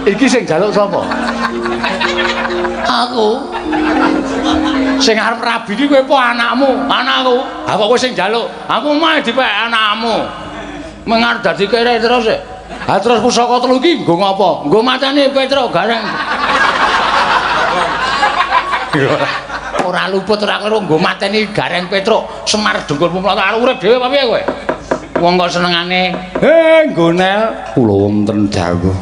[SPEAKER 2] Iki sing njaluk sapa?
[SPEAKER 1] Aku.
[SPEAKER 2] Sing arep rabi iki kowe apa anakmu?
[SPEAKER 1] Anakku.
[SPEAKER 2] Ha kok kowe sing njaluk? Aku mah dipek anakmu.
[SPEAKER 1] Mengar dadi kere terus.
[SPEAKER 2] Ha terus pusaka telu iki nggo ngapa?
[SPEAKER 1] Nggo matane Petruk Gareng.
[SPEAKER 2] Ora luput ora kleru nggo mateni Gareng Petruk, Semar Dengkul Pumlata arep urip dhewe apa piye kowe?
[SPEAKER 1] Wong kok senengane
[SPEAKER 2] nggonel kula wonten dawuh.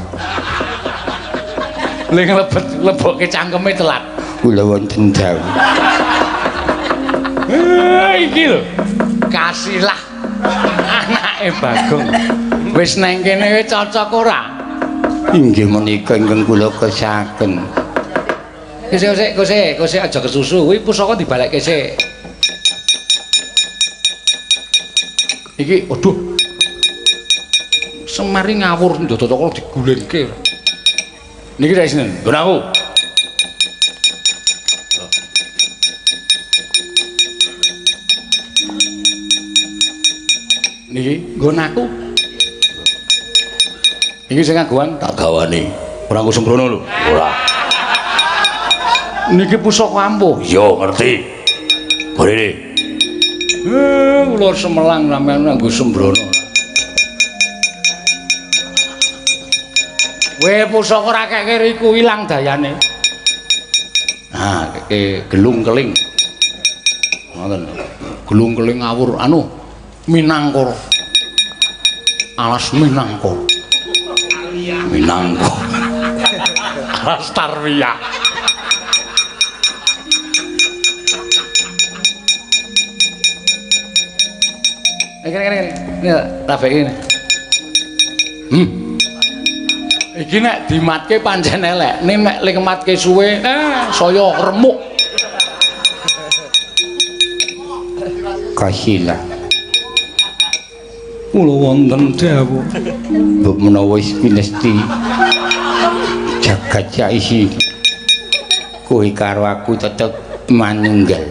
[SPEAKER 1] Ling lebet lebokke cangkeme telat.
[SPEAKER 2] Kula wonten dawuh.
[SPEAKER 1] Iki lho. Kasilah anake Bagong. Wis neng kene cocok ora?
[SPEAKER 2] Inggih menika ingkang kula kesaken.
[SPEAKER 1] Sik sik sik aja kesusu. Kuwi pusaka dibalekke sik.
[SPEAKER 2] Iki aduh. Semar ngawur ndodotoko digulingke. Niki rek sinten? Nggon aku. Niki nggon aku. Iki sing ngagowan tak gawane. Ora nggo sembrono lho.
[SPEAKER 3] Ora.
[SPEAKER 2] Niki pusaka ampuh.
[SPEAKER 3] Iya, ngerti. Gorene.
[SPEAKER 2] Kula semelang sampean nganggo sembrono.
[SPEAKER 1] Kowe pusaka ora kek iku ilang dayane.
[SPEAKER 2] Nah, keke gelung keling. Ngoten. Gelung keling ngawur anu Minangkara. Alas Minangkara. Minangkara. Alas Tarwiyah.
[SPEAKER 1] Kene. Ini rabeke ngene.
[SPEAKER 2] Iki nek dimatke pancen elek, ning nek lingmatke suwe, saya remuk.
[SPEAKER 5] Kasilah.
[SPEAKER 2] Kula wonten dawuh.
[SPEAKER 5] Mbok menawa wis pinesti jagat saiki kowe karo aku tetep manunggal.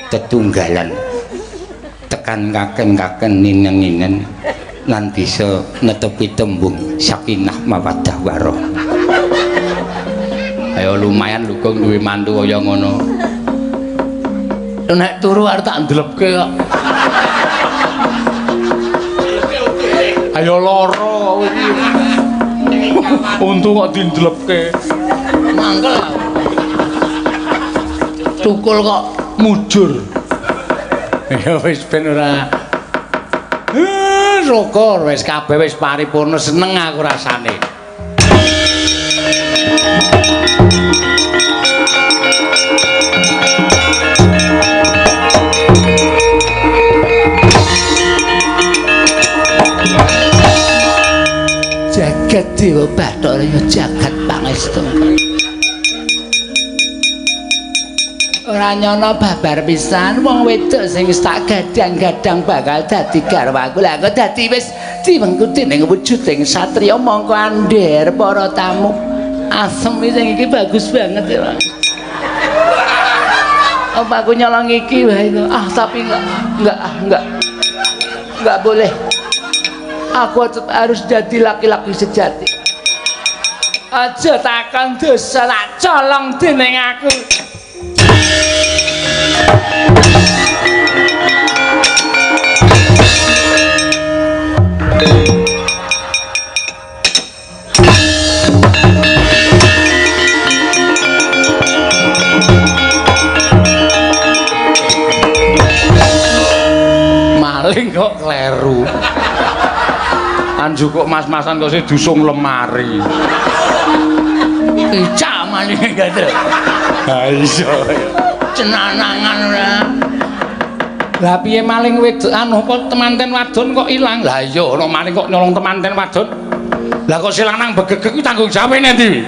[SPEAKER 5] Tetunggalan. Tekan kaken-kaken ninen-ninen lan bisa netepi tembung sakinah mawaddah warahmah.
[SPEAKER 1] Ayo lumayan lho Gong duwe mantu kaya ngono. Nek turu arep tak ndlepke kok.
[SPEAKER 2] Ayo lara kowe iki. Untung kok dindlepke.
[SPEAKER 1] Mangkel. Tukul kok
[SPEAKER 2] mujur. Ya wis ben ora. Syukur wis kabeh wis paripurna, seneng aku rasane.
[SPEAKER 4] Jagat Dewa Bathara ya jagat pangestu. Ora nyono babar pisan wong wedok sing wis tak gadang-gadang bakal dadi garwaku. Lah kok dadi wis diwengku dening wujuding satriya mongko andher para tamu. Asem sing iki bagus banget ya. Apa aku nyolong iki wae. Ah tapi enggak boleh. Aku tetap harus jadi laki-laki sejati. Aja takon dosa tak colong dening aku.
[SPEAKER 1] Maling kok kleru. Anjuk kok mas-masan kok sing dusung lemari. Icak malinge gatel. Ha iya. Cenanangan ora. Lah piye maling wedok anu apa temanten wadon kok ilang? Lah iya ana maling kok nyolong temanten wadon. Lah kok si lanang begegeg kuwi tanggung jawabe endi?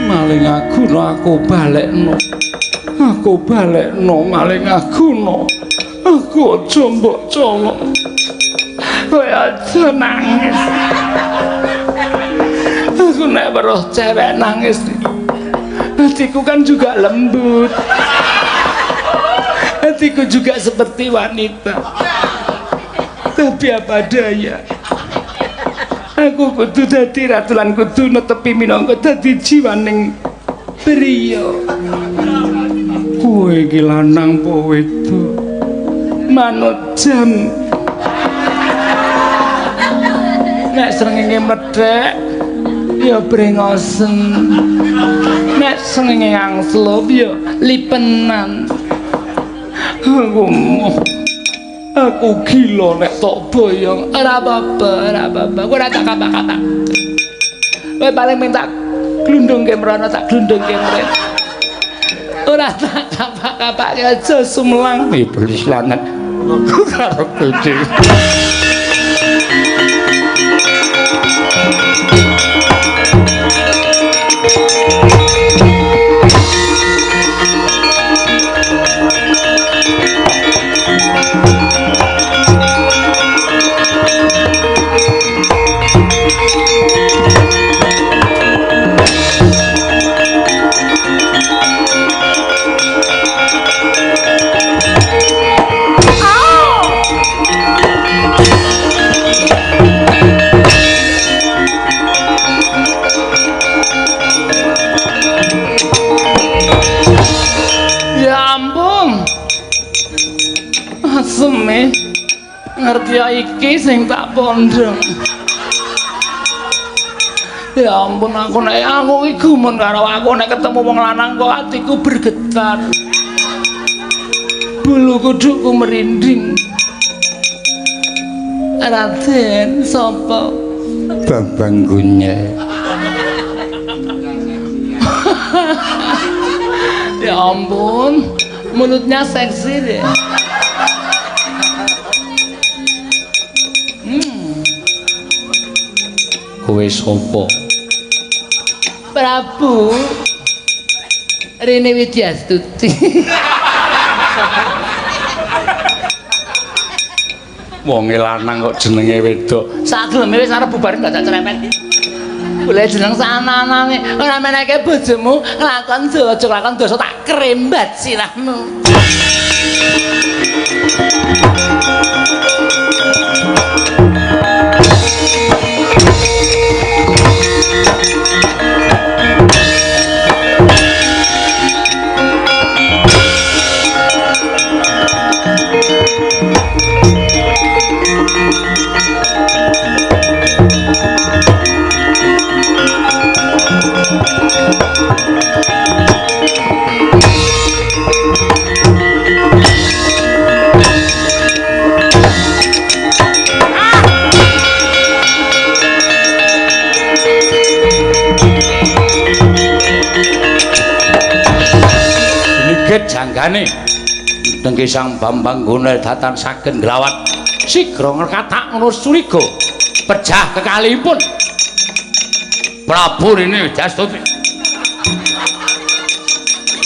[SPEAKER 1] Maling aguna aku balekno. Aku balekno maling aguna. Aku aja mbok colok.
[SPEAKER 4] Kowe aja nangis. Aku nek weruh cewek nangis, hatiku kan juga lembut. Hatiku juga seperti wanita. Tapi apa daya, aku kudu dadi ratu lan kudu netepi minangka dadi jiwaning priya.
[SPEAKER 1] Kowe iki lanang apa wedok?
[SPEAKER 4] Manut jam. Nek srengenge medhek ya brengosen. Nek srengenge angslup ya lipenan.
[SPEAKER 1] Aku aku gila nek tok boyong.
[SPEAKER 4] Ora apa-apa, ora apa-apa. Kowe ora tak kapak-kapak. Kowe paling minta glundungke mrono, tak glundungke mrene. Ora tak kapak-kapake aja sumelang.
[SPEAKER 2] Iblis lanat karo kucing.
[SPEAKER 4] Ya ampun. Aseme ngerti ya iki sing tak pondong. Ya ampun aku nek aku iki gumun karo aku nek ketemu wong lanang kok atiku bergetar. Bulu kudukku merinding. Raden sapa?
[SPEAKER 2] Bambang Gunyel.
[SPEAKER 4] Ya ampun, mulutnya seksi deh.
[SPEAKER 1] Kowe sapa?
[SPEAKER 4] Prabu Rini Widyastuti.
[SPEAKER 1] Wonge lanang kok jenenge wedok.
[SPEAKER 4] Sageleme wis arep bubar dadak cerempet. Boleh jeneng sananane ora meneke bojomu nglakon aja nglakon dosa tak krembat sirahmu.
[SPEAKER 1] janggane nenggih Sang Bambang Gonel datan saged nglawat sigra ngrekatak ngono curiga pejah kekalihipun Prabu Rini Widyastuti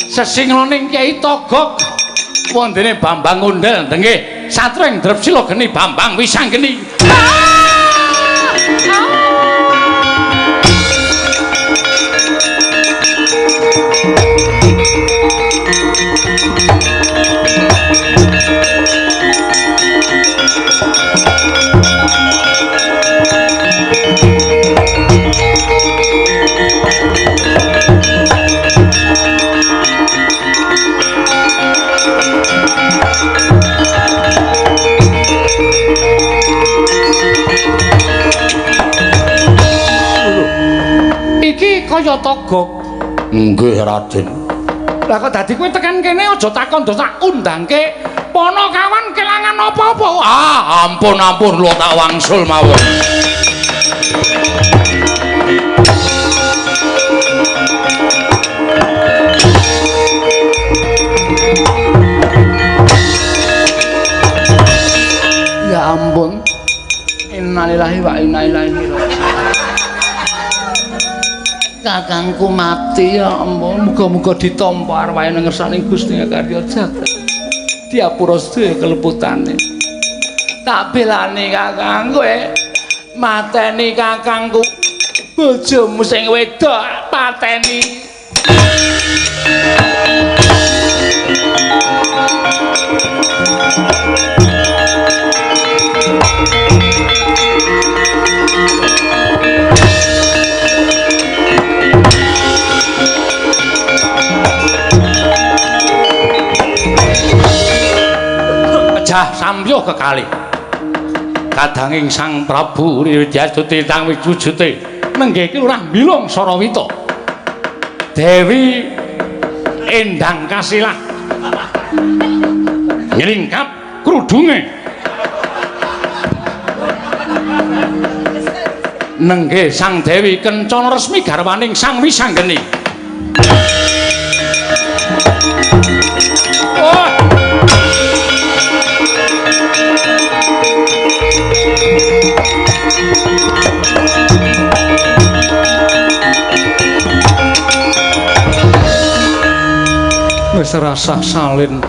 [SPEAKER 1] sesingloning Kyai Togog wondene Bambang Gondel nenggih satring Drepsila geni Bambang Wisanggeni. Iki kaya Togog.
[SPEAKER 3] Nggih, Raden.
[SPEAKER 1] Lah kok dadi kowe tekan kene aja takon do tak undangke Ponokawan kelangan apa-apa.
[SPEAKER 3] Ah, ampun ampun kula tak wangsul mawon.
[SPEAKER 4] Ya ampun. Innalillahi wa inna ilaihi raji'un. Kakangku mati ya ampun, muga-muga ditampa arwahe nang ngersaning Gusti Karya jagat. Diapura sedaya keleputane. Tak belani kakang kowe mateni kakangku. Bojomu sing wedok pateni.
[SPEAKER 1] Pejah samyuh kekalih kadanging Sang Prabu Widyastuti tang wujute nenggih Lurah Bilung Sarawita Dewi Endang Kasilah nylingkap krudunge nenggih Sang Dewi Kencana Resmi garwaning Sang Wisanggeni. Oh. Wis rasah salin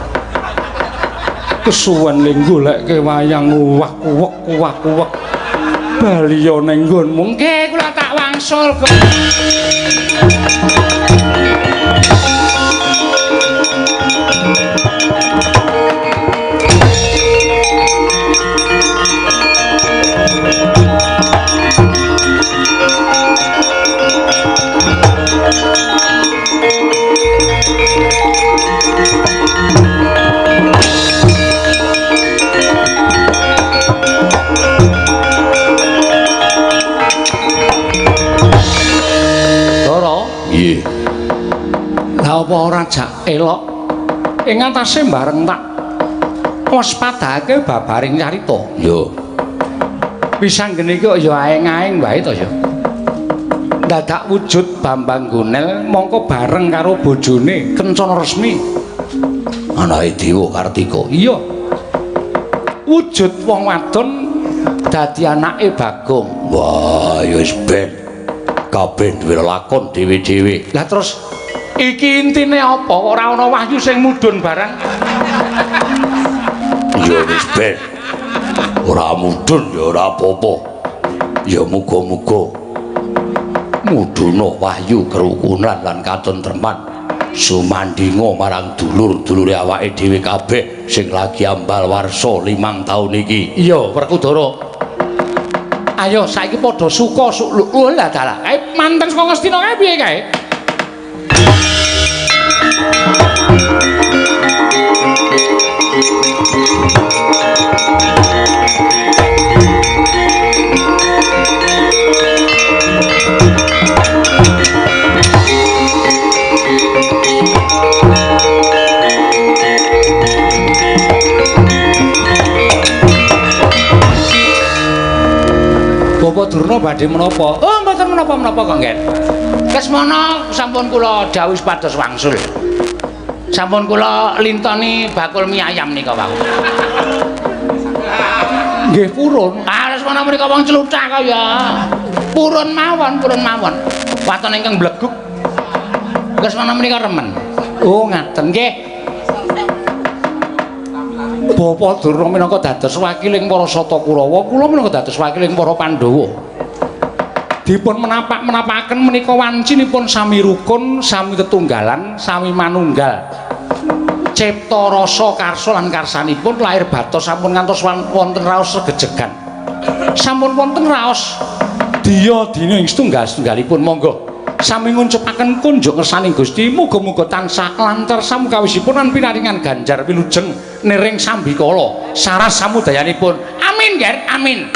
[SPEAKER 1] kesuwen le golekke wayang uwak-uwek baliya ning nggonmu. Nggih, kula tak wangsul kok.
[SPEAKER 3] Nggih.
[SPEAKER 1] Lah apa ora jak elok ing atase bareng tak waspadake babaring carita.
[SPEAKER 3] Yo.
[SPEAKER 1] Wisanggeni iki kok ya aeng-aeng wae to ya. Dadak wujud Bambang Gonel mongko bareng karo bojone Kencana Resmi.
[SPEAKER 3] Anake Dewa Kartika.
[SPEAKER 1] Iya. Wujud wong wadon dadi anake Bagong.
[SPEAKER 3] Wah, ya wis ben. Kabeh duwe lakon dhewe-dhewe.
[SPEAKER 1] Lah terus iki intine apa? Ora ana wahyu sing mudhun barang.
[SPEAKER 3] Ya wis ben. Ora mudhun ya ora apa-apa. Ya muga-muga mudhuna wahyu kerukunan lan katentreman sumandinga marang dulur-dulure awake dhewe kabeh sing lagi ambal warsa 5 taun iki.
[SPEAKER 1] Iya, Werkudara. Ayo saiki padha suka suk lho lah dalah. Kae manten saka Ngastina kae piye kae? Bapak Durna badhe menapa? Oh, mboten menapa-menapa kok, Nggih. Lesmana sampun kula dawuhi supados wangsul.
[SPEAKER 4] Sampun kula lintoni bakul mie ayam nika wau.
[SPEAKER 1] Nggih purun.
[SPEAKER 4] Ah, Lesmana menika wong cluthak kaya. Purun mawon, purun mawon. Waton ingkang bleguk. Lesmana menika remen.
[SPEAKER 1] Oh, ngaten nggih. Bapak Durna minangka dados wakiling para Sata Kurawa, kula minangka dados wakiling para Pandhawa. Dipun menapak-menapakaken menika wancinipun sami rukun, sami tetunggalan, sami manunggal. Cipta rasa karsa lan karsanipun lahir batos sampun ngantos wonten raos regejegan. Sampun wonten raos diya dina ing setunggal-setunggalipun monggo sami nguncupaken kunjuk ngersaning Gusti, muga-muga tansah lancar samukawisipun lan pinaringan ganjar wilujeng niring sambikala saras samudayanipun.
[SPEAKER 4] Amin, Ger, amin.